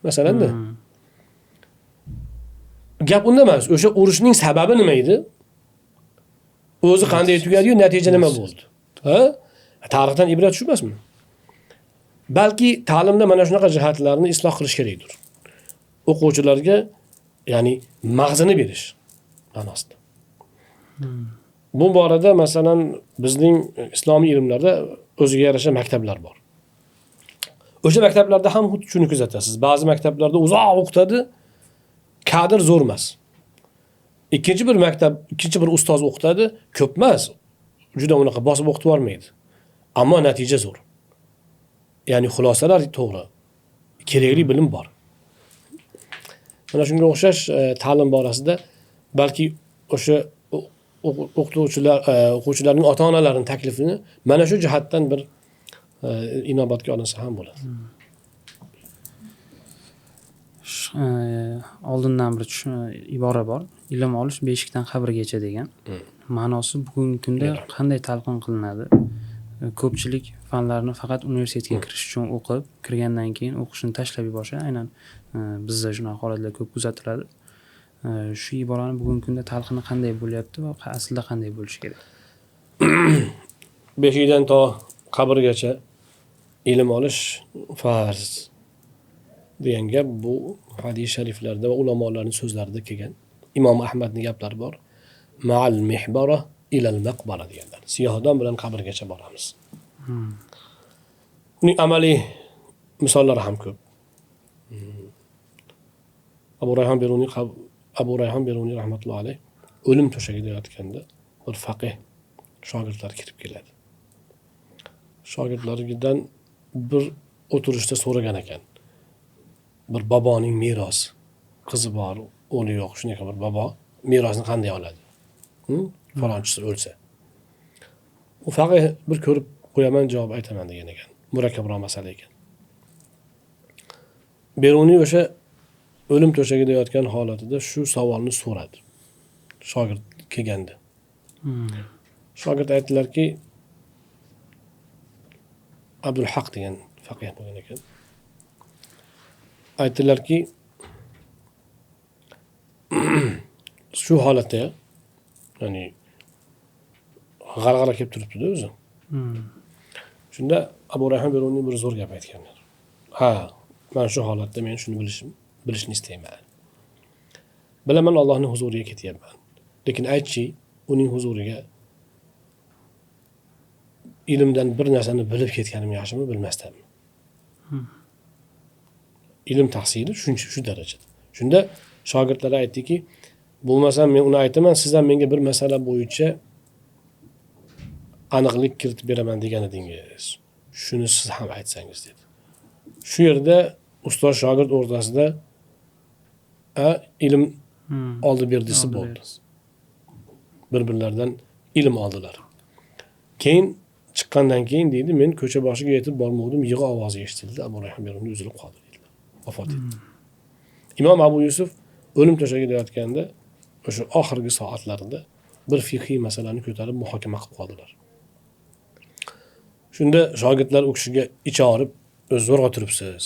Masalan-da. Gap unda emas. O'sha urushning sababi nima edi? O'zi qanday tugadi-yu, natija nima bo'ldi? Ha? Tarixdan ibrat shu emasmi? Balki ta'limda mana shunaqa jihatlarni isloh qilish kerakdir. O'quvchilarga, ya'ni mag'zini berish ma'nosida. Bu borada masalan bizning islomiy ilmlarda o'ziga yarasha maktablar bor. O'sha maktablarda ham xuddi shuni kuzatasiz. Ba'zi maktablarda uzoq o'qitadi, kadr zo'r emas. Ikkinchi bir maktab, ikkinchi bir ustoz o'qitadi, ko'p emas. Juda unaqa bosib o'qitib yubormaydi. Ammo natija zo'r. Ya'ni xulosalar to'g'ri. Kerakli bilim bor. Mana shunga o'xshash ta'lim borasida balki o'sha o'qituvchilar, o'quvchilarning ota-onalarining taklifini mana shu jihatdan bir inobatga olinsa ham bo'ladi. Oldindan bir ibora bor. Ilm olish beshikdan qabrgacha degan. Ma'nosi bugungi kunda qanday talqin qilinadi? Ko'pchilik fanlarni faqat universitetga kirish uchun o'qib, kirgandan keyin o'qishni tashlab yuborishadi. Aynan bizda shunaqa holatlar ko'p kuzatiladi. Shu iborani bugungi kunda talqini qanday bo'lyapti va aslida qanday bo'lishi kerak? Beshikdan to qabrgacha ilm olish farz degan gap bu hadis shariflarda va ulamolarning so'zlarida kelgan. Imom Ahmadning gaplari bor. Ma'al mihbara ilal maqbara deganlar. Siyohdon bilan qabrgacha boramiz. Uning amaliy misollari ham ko'p. Abu Rayhon Beruniy rahmatullohi alayh o'lim to'shagida yotganda bir faqih shogirdlar kirib keladi. Shogirdlaridan bir o'tirishda so'ragan ekan. Bir boboning merosi, qizi bor, o'g'li yo'q, shunaqa bir bobo merosni qanday oladi? Falonchisi o'lsa. U faqih bir ko'rib qo'yaman, javob aytaman degan ekan. Murakkabroq masala ekan. Beruniy o'sha o'lim to'shagida yotgan holatida shu savolni so'radi. Shogird kelganda. Shogird aytdilarki, Abdulhaq degan faqih bo'lgan ekan. Aytdilarki, shu holatda, ya'ni g'arg'ara kelib turibdi-da o'zi. Shunda Abu Rayhon Beruniy bir zo'r gap aytganlar. Ha, mana shu holatda men shuni bilishni istayman. Bilaman Allohning huzuriga ketyapman. Lekin aytchi, uning huzuriga ilmdan bir narsani bilib ketganim yaxshimi, bilmasdanmi? Ilm tahsili shuncha, shu darajada. Shunda shogirdlar aytdiki, bo'lmasam men uni aytaman, siz ham menga bir masala bo'yicha aniqlik kiritib beraman degan edingiz. Shuni siz ham aytsangiz dedi. Shu yerda ustoz shogird o'rtasida ilm oldi berdisi bo'ldi. Bir-birlaridan ilm oldilar. Keyin chiqqandan keyin deydi, men ko'cha boshiga yetib bormovdim, yig'i ovozi eshitildi. Abu Rayhon Beruniy uzilib qoldi dedilar. Vafot etdi. Imom Abu Yusuf o'lim to'shagida yotganda o'sha oxirgi soatlarida bir fiqhiy masalani ko'tarib muhokama qilib qoldilar. Shunda shogirdlar u kishiga ichi og'rib, o'zi zo'rg'a turibsiz.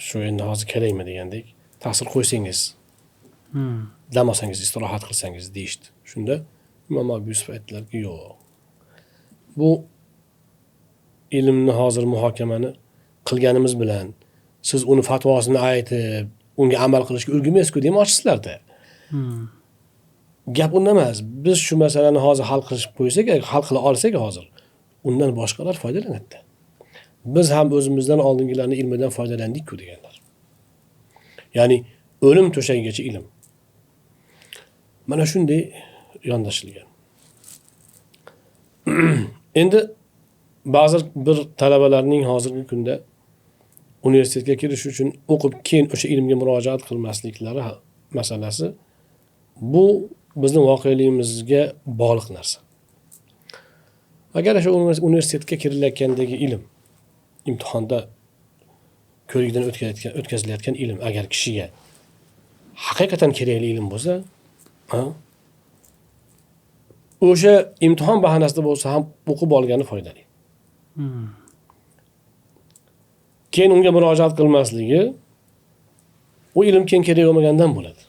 Shu endi hozir kerakmi degandek, tahsil qo'ysangiz, dam olsangiz, istirohat qilsangiz deyishdi. Shunda Imom Abu Yusuf aytdilarki, yo'q. Bu ilmni hozir muhokamani qilganimiz bilan siz uni fatvosini aytib, unga amal qilishga ulgurmaysizku demoqchisizlarda. Gap unda emas. Biz shu masalani hozir hal qilib qo'ysak, hal qila olsak hozir, undan boshqalar foydalanadi. Biz ham o'zimizdan oldingilarning ilmidan foydalandik-ku deganlar. Ya'ni o'lim to'shagigacha ilm. Mana shunday yondashilgan. Endi ba'zi bir talabalarning hozirgi kunda universitetga kirish uchun o'qib keyin o'sha ilmga murojaat qilmasliklari masalasi, bu bizni voqeligimizga bog'liq narsa. Agar o'sha universitetga kirilayotgandagi ilm, imtihonda ko'rikdan o'tkazilayotgan ilm agar kishiga haqiqatan kerakli ilm bo'lsa, o'sha imtihon bahanasida bo'lsa ham o'qib olgani foydali. Keyin unga murojaat qilmasligi u ilm keyin kerak bo'lmagandan bo'ladi.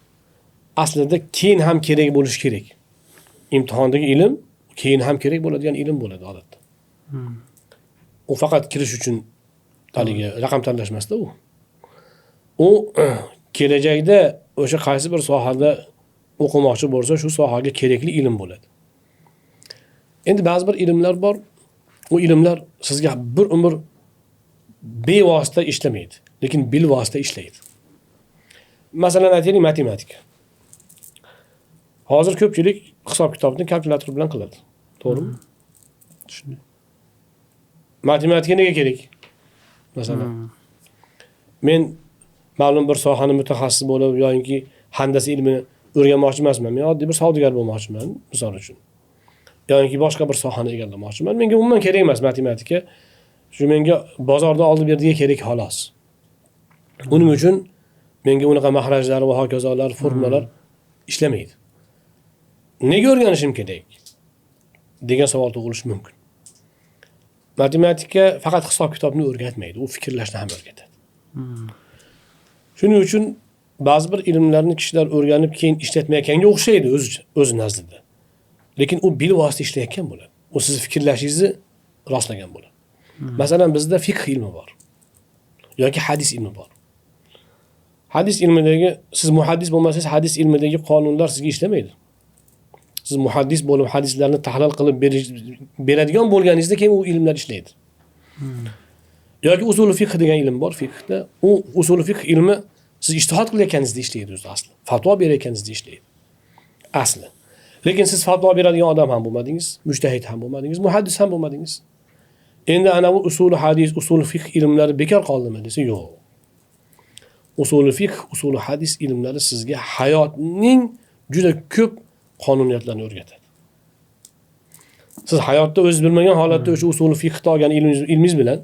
Aslida keyin ham kerak bo'lishi kerak. Imtihondagi ilm keyin ham kerak bo'ladigan ilm bo'ladi odatda. U faqat kirish uchun haligi raqam tanlashmasda u. U kelajakda o'sha qaysi bir sohada o'qimoqchi bo'lsa, shu sohaga kerakli ilm bo'ladi. Endi ba'zi bir ilmlar bor. U ilmlar sizga bir umr bevosita ishlamaydi, lekin bilvosita ishlaydi. Masalan, aytaylik, matematika. Hozir ko'pchilik hisob-kitobni kalkulyator bilan qiladi. To'g'rimi? Shunday. Matematika nega kerak? Masalan, men ma'lum bir sohani mutaxassisi bo'lib yoki handasa ilmini o'rganmoqchi emasman. Men oddiy bir savdogar bo'lmoqchiman, misol uchun. Yoki boshqa bir sohani egallamoqchiman. Menga umuman kerak emas matematika. Shu menga bozorda oldi berdiga kerak xolos. Uning uchun menga unaqa mahrajlar va hokazolar, formulalar ishlamaydi. Nega o'rganishim kerak degan savol tug'ilishi mumkin. Matematika faqat hisob-kitobni o'rgatmaydi, u fikrlashni ham o'rgatadi. Shuning uchun ba'zi bir ilmlarni kishilar o'rganib keyin ishlatmayotganga o'xshaydi o'zi nazdida. Lekin u bilvosita ishlayotgan bo'ladi. U sizni fikrlashingizni rostlagan bo'ladi. Masalan, bizda fiqh ilmi bor yoki hadis ilmi bor. Hadis ilmidagi siz muhaddis bo'lmasangiz, hadis ilmidagi qonunlar sizga ishlamaydi. Siz muhaddis bo'lib hadislarni tahlil qilib beradigan bo'lganingizda keyin u ilmlar ishlaydi. Yoki usul fiqh degan ilm bor fiqhda. U usul fiqh ilmi siz ijtihod qilayotganingizda ishlaydi o'zi asli. Fatvo berayotganingizda ishlaydi. Asli. Lekin siz fatvo beradigan odam ham bo'lmadingiz, mujtahid ham bo'lmadingiz, muhaddis ham bo'lmadingiz. Endi ana bu usul hadis, usul fiqh ilmlari bekor qoldimi desa, yo'q. Usul fiqh, usul hadis ilmlari sizga hayotning juda ko'p qonuniyatlarini o'rgatadi. Siz hayotda o'zingiz bilmagan holatda o'sha usul fiqhda olgan ilmingiz bilan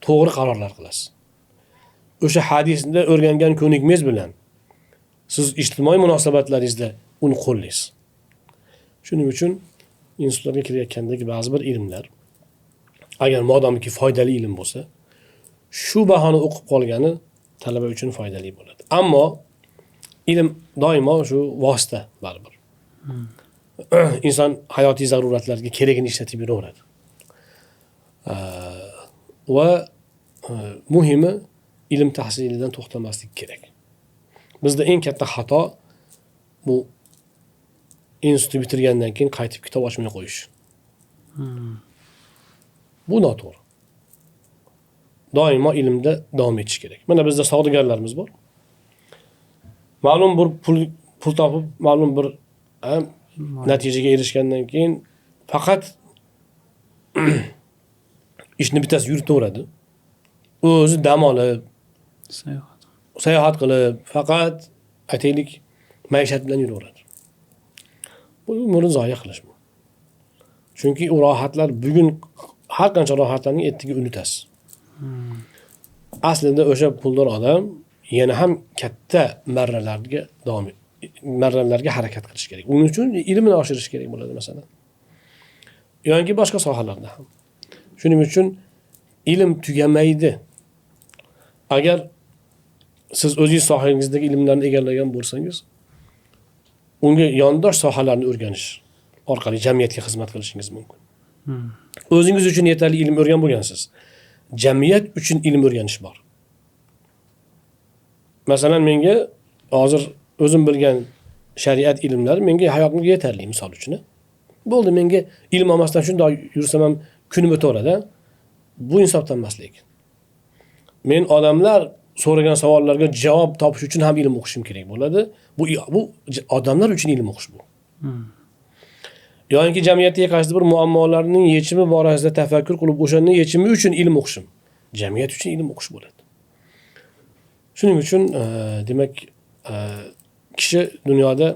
to'g'ri qarorlar qilasiz. O'sha hadisda o'rgangan ko'nikmangiz bilan siz ijtimoiy munosabatlaringizda uni qo'llaysiz. Shuning uchun institutlarga kirayotgandagi ba'zi bir ilmlar agar modomiki foydali ilm bo'lsa, shu bahona o'qib qolgani talaba uchun foydali bo'ladi. Ammo ilm doimo shu vosita baribir. Inson hayotiy zaruratlarga keragini ishlatib yuraveradi. Va muhimi ilm tahsilidan to'xtamaslik kerak. Bizda eng katta xato bu institutni bitirgandan keyin qaytib kitob ochmay qo'yish. Bu noto'g'ri. Doimo ilmda davom etish kerak. Mana bizda savdogarlarimiz bor. Ma'lum bir pul topib, ma'lum bir natijaga erishgandan keyin faqat ishni bittasi yuritaveradi. O'zi dam olib, sayohat qilib, faqat aytaylik maishat bilan yuraveradi. Bu umrini zoya qilish bu. Chunki u rohatlar bugun har qancha rohatlarning ertaga unutasiz. Aslida o'sha puldor odam yana ham katta marralarga davom marralarga harakat qilish kerak. Uning uchun ilmini oshirish kerak bo'ladi masalan. Yoki boshqa sohalarda ham. Shuning uchun ilm tugamaydi. Agar siz o'zingiz sohangizdagi ilmlarni egallagan bo'lsangiz, unga yondosh sohalarni o'rganish orqali jamiyatga xizmat qilishingiz mumkin. O'zingiz uchun yetarli ilm o'rgan bo'lgansiz. Jamiyat uchun ilm o'rganish bor. Masalan, menga hozir o'zim bilgan shariat ilmlari menga hayotimga yetarli, misol uchun. Bo'ldi, menga ilm olmasdan shundoq yursam ham kunim o'taveradi. Bu insofdan emas lekin. Men odamlar so'ragan savollarga javob topish uchun ham ilm o'qishim kerak bo'ladi. Bu odamlar uchun ilm o'qish bu. Yoki jamiyatdagi qaysidir bir muammolarning yechimi borasida tafakkur qilib, o'shaning yechimi uchun ilm o'qishim. Jamiyat uchun ilm o'qish bo'ladi. Shuning uchun demak, kishi dunyoda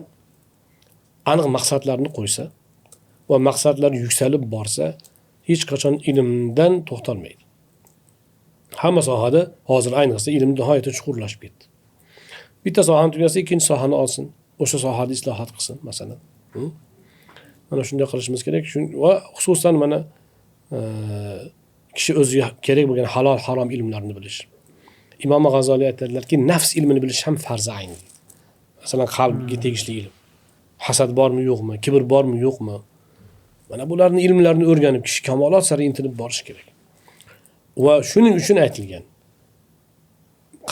aniq maqsadlarni qo'ysa va maqsadlar yuksalib borsa, hech qachon ilmdan to'xtalmaydi. Hamma sohada hozir ayniqsa ilm nihoyatda chuqurlashib ketdi. Bitta sohani tugasa, ikkinchi sohani olsin, o'sha sohada islohot qilsin, masalan. Mana shunday qilishimiz kerak. Va xususan mana kishi o'ziga kerak bo'lgan halol harom ilmlarni bilish. Imom G'azoliy aytadilarki, nafs ilmini bilish ham farzi ayn. Masalan, qalbga tegishli ilm. Hasad bormi, yo'qmi, kibr bormi, yo'qmi? Mana bularning ilmlarini o'rganib, kishi kamolot sari intilib borish kerak. Va shuning uchun aytilgan.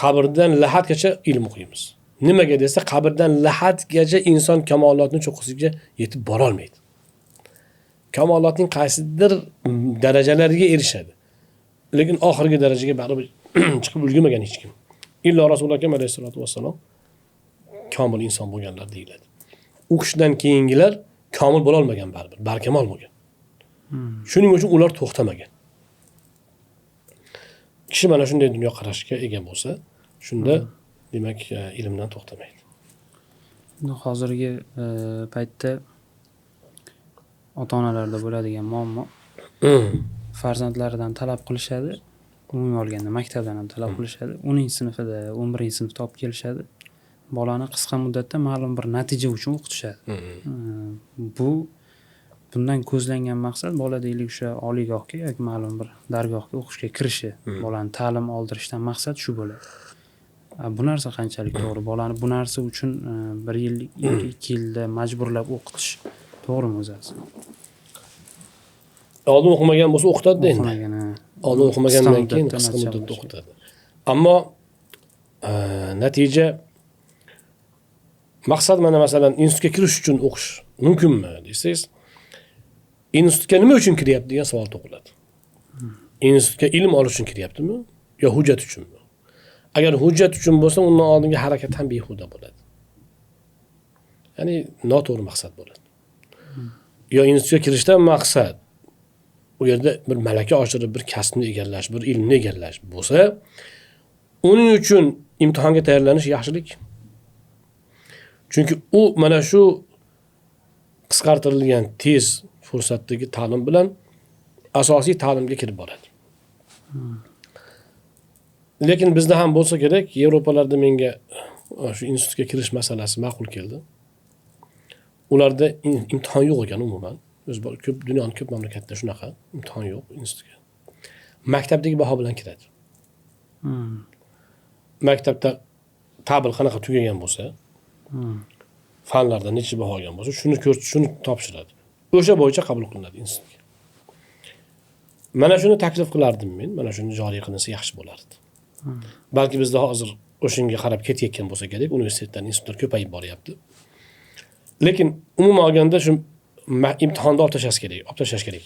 Qabrdan lahatgacha ilm o'qiymiz. Nimaga desa, qabrdan lahatgacha inson kamolotning cho'qqisiga yetib bora olmaydi. Kamolotning qaysidir darajalariga erishadi. Lekin oxirgi darajaga baribir chiqib ulgurmagan hech kim. Illo Rasululloh akram alayhisolatu vassalom komil inson bo'lganlar deyiladi. U kishidan keyingilar komil bo'la olmagan baribir, barkamol bo'lgan. Shuning uchun ular to'xtamagan. Kishi mana shunday dunyoqarashga ega bo'lsa, shunda demak ilmdan to'xtamaydi. Hozirgi paytda ota-onalarda bo'ladigan muammo farzandlaridan talab qilishadi, umuman olganda maktabdan ham talab qilishadi. 10-sinfida, 11-sinfda olib kelishadi. Bolani qisqa muddatda ma'lum bir natija uchun o'qitishadi. Bundan ko'zlangan maqsad bola deylik o'sha oliygohga yoki ma'lum bir dargohga o'qishga kirishi, bolani ta'lim oldirishdan maqsad shu bo'ladi. Bu narsa qanchalik to'g'ri? Bolani bu narsa uchun 1 yil yoki 2 yilda majburlab o'qitish to'g'rimi o'zi? Oldin o'qimagan bo'lsa o'qitadi endi. Oldin o'qimagandan keyin qisqa muddatda o'qitadi. Ammo natija maqsad mana masalan institutga kirish uchun o'qish mumkinmi desangiz, institutga nima uchun kiryapti degan savol tug'iladi. Institutga ilm olish uchun kiryaptimi yo hujjat uchunmi? Agar hujjat uchun bo'lsa, undan oldingi harakat ham behuda bo'ladi. Ya'ni noto'g'ri maqsad bo'ladi. Yo institutga kirishdan maqsad u yerda bir malaka oshirib, bir kasbni egallash, bir ilmni egallash bo'lsa, uning uchun imtihonga tayyorlanish yaxshilik. Chunki u mana shu qisqartirilgan tez fursatdagi ta'lim bilan asosiy ta'limga kirib boradi. Lekin bizda ham bo'lsa kerak, Yevropalarda menga shu institutga kirish masalasi ma'qul keldi. Ularda imtihon yo'q ekan umuman. O'zi ko'p dunyoning ko'p mamlakatida shunaqa imtihon yo'q institutga. Maktabdagi baho bilan kiradi. Maktabda tabil qanaqa tugagan bo'lsa, fanlardan necha baho olgan bo'lsa, shuni ko'rsatib, shuni topshiradi. O'sha bo'yicha qabul qilinadi institutga. Mana shuni taklif qilardim men, mana shuni joriy qilinsa yaxshi bo'lardi. Balki bizda hozir o'shanga qarab ketayotgan bo'lsa kerak, universitetlar, institutlar ko'payib boryapti. Lekin umuman olganda shu imtihonni olib tashlash kerak, olib tashlash kerak.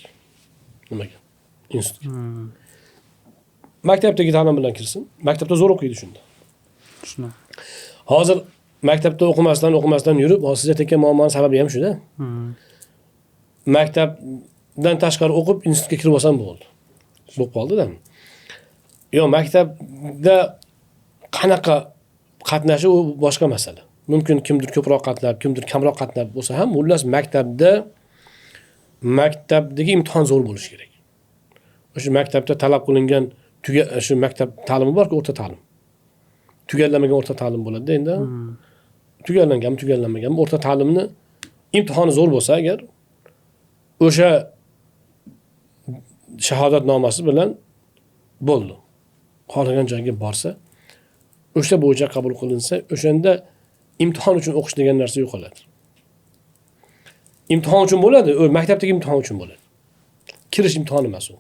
Nimaga? Institutga. Maktabdagi ta'lim bilan kirsin. Maktabda zo'r o'qiydi shunda. Shuna. Hozir maktabda o'qimasdan yurib, hozir siz aytgan muammoning sababi ham shuda. Maktabdan tashqari o'qib institutga kirib olsam bo'ldi. Bo'lib qoldi-da. Yo, maktabda qanaqa qatnashi u boshqa masala. Mumkin kimdir ko'proq qatnab, kimdir kamroq qatnab bo'lsa ham, xullas maktabdagi imtihon zo'r bo'lishi kerak. O'sha maktabda talab qilingan shu maktab ta'limi bor-ku, o'rta ta'lim. Tugallamagan o'rta ta'lim bo'ladi-da endi. Tugallanganmi, tugallanmaganmi o'rta ta'limni imtihoni zo'r bo'lsa agar o'sha shahodatnomasi bilan bo'ldi. Xohlagan joyga borsa, o'sha bo'yicha qabul qilinsa, o'shanda imtihon uchun o'qish degan narsa yo'qoladi. Imtihon uchun bo'ladi, maktabdagi imtihon uchun bo'ladi. Kirish imtihoni emas u.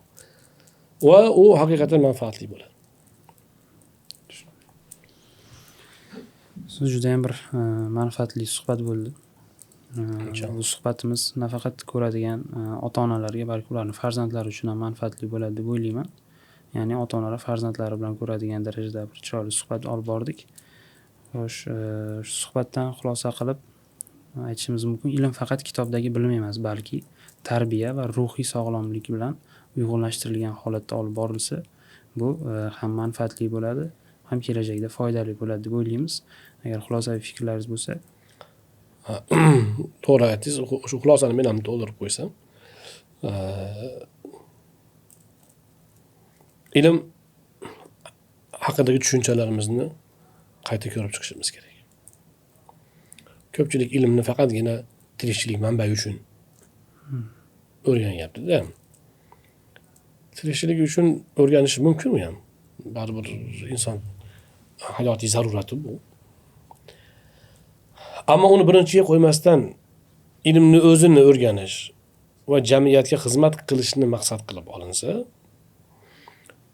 Va u haqiqatan manfaatli bo'ladi. Siz juda ham bir manfaatli suhbat bo'ldi. Bu suhbatimiz nafaqat ko'radigan ota-onalarga, balki ularning farzandlari uchun ham manfaatli bo'ladi deb o'ylayman. Ya'ni ota-onalar farzandlari bilan ko'radigan darajada bir chiroyli suhbat olib bordik. Xo'sh, shu suhbatdan xulosa qilib aytishimiz mumkin, ilm faqat kitobdagi bilim emas, balki tarbiya va ruhiy sog'lomlik bilan uyg'unlashtirilgan holatda olib borilsa, bu ham manfaatli bo'ladi, ham kelajakda foydali bo'ladi deb o'ylaymiz. Agar xulosaviy fikrlaringiz bo'lsa. To'g'ri aytdingiz. Shu xulosani men ham to'ldirib qo'ysam. Ilm haqidagi tushunchalarimizni qayta ko'rib chiqishimiz kerak. Ko'pchilik ilmni faqatgina tirikchilik manbai uchun o'rganyapti-da. Tirikchilik uchun o'rganish mumkin u ham. Baribir inson hayotiy zarurati bu. Ammo uni birinchiga qo'ymasdan ilmni o'zini o'rganish va jamiyatga xizmat qilishni maqsad qilib olinsa,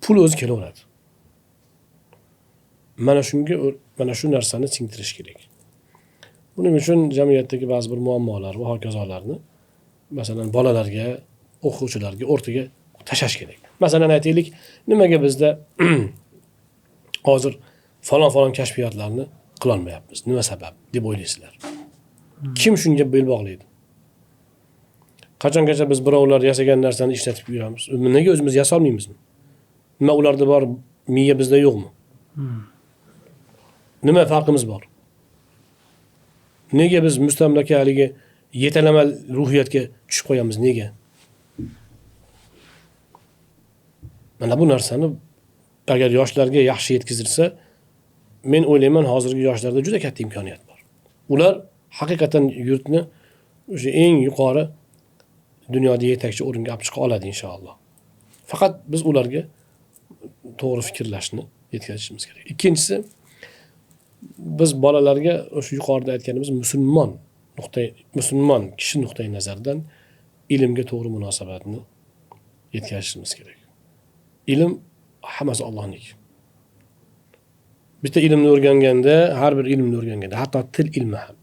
pul o'zi kelaveradi. Mana shunga, mana shu narsani singdirish kerak. Buning uchun jamiyatdagi ba'zi bir muammolar va hokazolarni, masalan, bolalarga, o'quvchilarga o'rtaga tashlash kerak. Masalan, aytaylik, nimaga bizda hozir falon-falon kashfiyotlarni qilolmayapmiz? Nima sabab deb o'ylaysizlar? Kim shunga bel bog'laydi? Qachongacha biz birovlar yasagan narsani ishlatib yuramiz? Nega o'zimiz yasolmaymizmi? Nima ularda bor, miya bizda yo'qmi? Nima farqimiz bor? Nega biz mustamlaka haligi yetalama ruhiyatga tushib qo'yamiz? Nega? Mana bu narsani agar yoshlarga yaxshi yetkazilsa, men o'ylayman hozirgi yoshlarda juda katta imkoniyat bor. Ular haqiqatan yurtni o'sha eng yuqori dunyoda yetakchi o'ringa olib chiqa oladi inshaalloh. Faqat biz ularga to'g'ri fikrlashni yetkazishimiz kerak. Ikkinchisi, biz bolalarga o'sha yuqorida aytganimiz musulmon kishi nuqtai nazaridan ilmga to'g'ri munosabatni yetkazishimiz kerak. Ilm hammasi Allohniki. Bitta ilmni o'rganganda, har bir ilmni o'rganganda, hatto til ilmi ham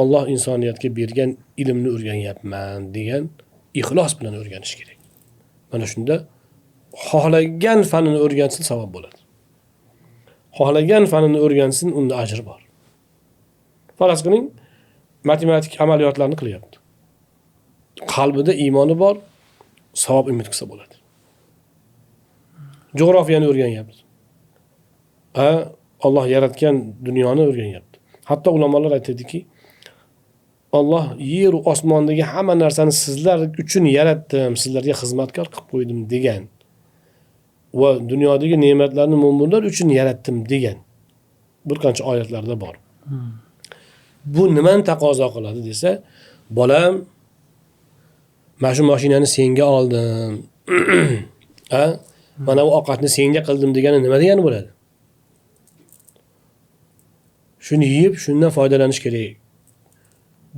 Alloh insoniyatga bergan ilmni o'rganyapman degan ixlos bilan o'rganish kerak. Mana shunda xohlagan fanini o'rgansin, savob bo'ladi. Xohlagan fanini o'rgansin, unda ajr bor. Faraz qiling, matematik amaliyotlarni qilyapti. Qalbida iymoni bor, savob umid qilsa bo'ladi. Jo'grafiyani o'rganyapti. Alloh yaratgan dunyoni o'rganyapti. Hatto ulamolar aytadiki, Alloh yer va osmondagi hamma narsani sizlar uchun yaratdim, sizlarga xizmatkor qilib qo'ydim degan va dunyodagi ne'matlarni mo'minlar uchun yaratdim degan bir qancha oyatlarda bor. Bu nimani taqozo qiladi desa, bolam, mana shu mashinani senga oldim. Mana bu ovqatni senga qildim degani nima degani bo'ladi? Shuni yeb, shundan foydalanish kerak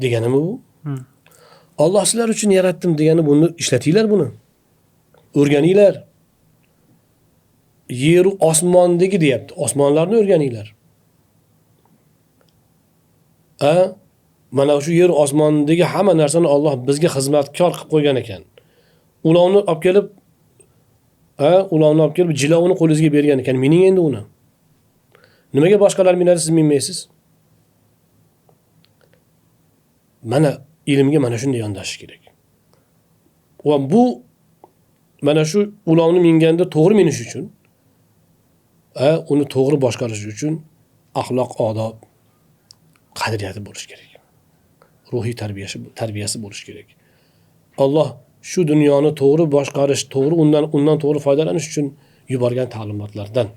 deganimi bu? Alloh sizlar uchun yaratdim degani, buni ishlatinglar, buni. O'rganinglar. Yer va osmondagi deyapti. Osmonlarni o'rganinglar. Mana shu yer osmondagi hamma narsani Alloh bizga xizmatkor qilib qo'ygan ekan. Ulovni olib kelib, ulovni olib kelib jilovini qo'lingizga bergan ekan. Mining endi uni. Nimaga boshqalar minadi, siz minmaysiz? Mana ilmga mana shunday yondashish kerak. Va bu mana shu ulovni minganda to'g'ri minish uchun, uni to'g'ri boshqarish uchun axloq, odob, qadriyati bo'lish kerak. Ruhiy tarbiyasi bo'lish kerak. Alloh shu dunyoni to'g'ri boshqarish, to'g'ri undan to'g'ri foydalanish uchun yuborgan ta'limotlardan,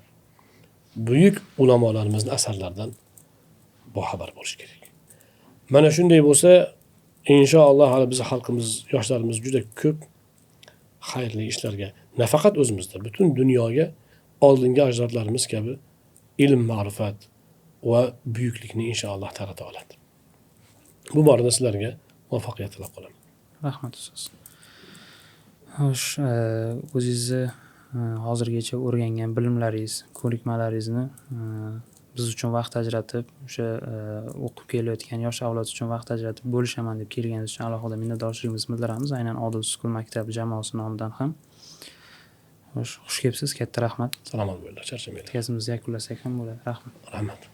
buyuk ulamolarimizni asarlaridan boxabar bo'lish kerak. Mana shunday bo'lsa, inshaalloh hali biz xalqimiz, yoshlarimiz juda ko'p xayrli ishlarga, nafaqat o'zimizda, butun dunyoga oldingi ajdodlarimiz kabi ilm, ma'rifat va buyuklikni inshaalloh tarata oladi. Bu borada sizlarga muvaffaqiyat tilab qolaman. Rahmat ustoz. Xo'sh, o'zingizni hozirgacha o'rgangan bilimlaringiz, ko'nikmalaringizni biz uchun vaqt ajratib, o'sha o'qib kelayotgan yosh avlod uchun vaqt ajratib bo'lishaman deb kelganingiz uchun alohida minnatdorchiligimizni bildiramiz. Aynan Odil School maktabi jamoasi nomidan ham. Xo'sh, xush kelibsiz, katta rahmat. Salomat bo'linglar, charchamanglar. Gapimizni yakunlasak ham bo'ladi. Rahmat. Rahmat.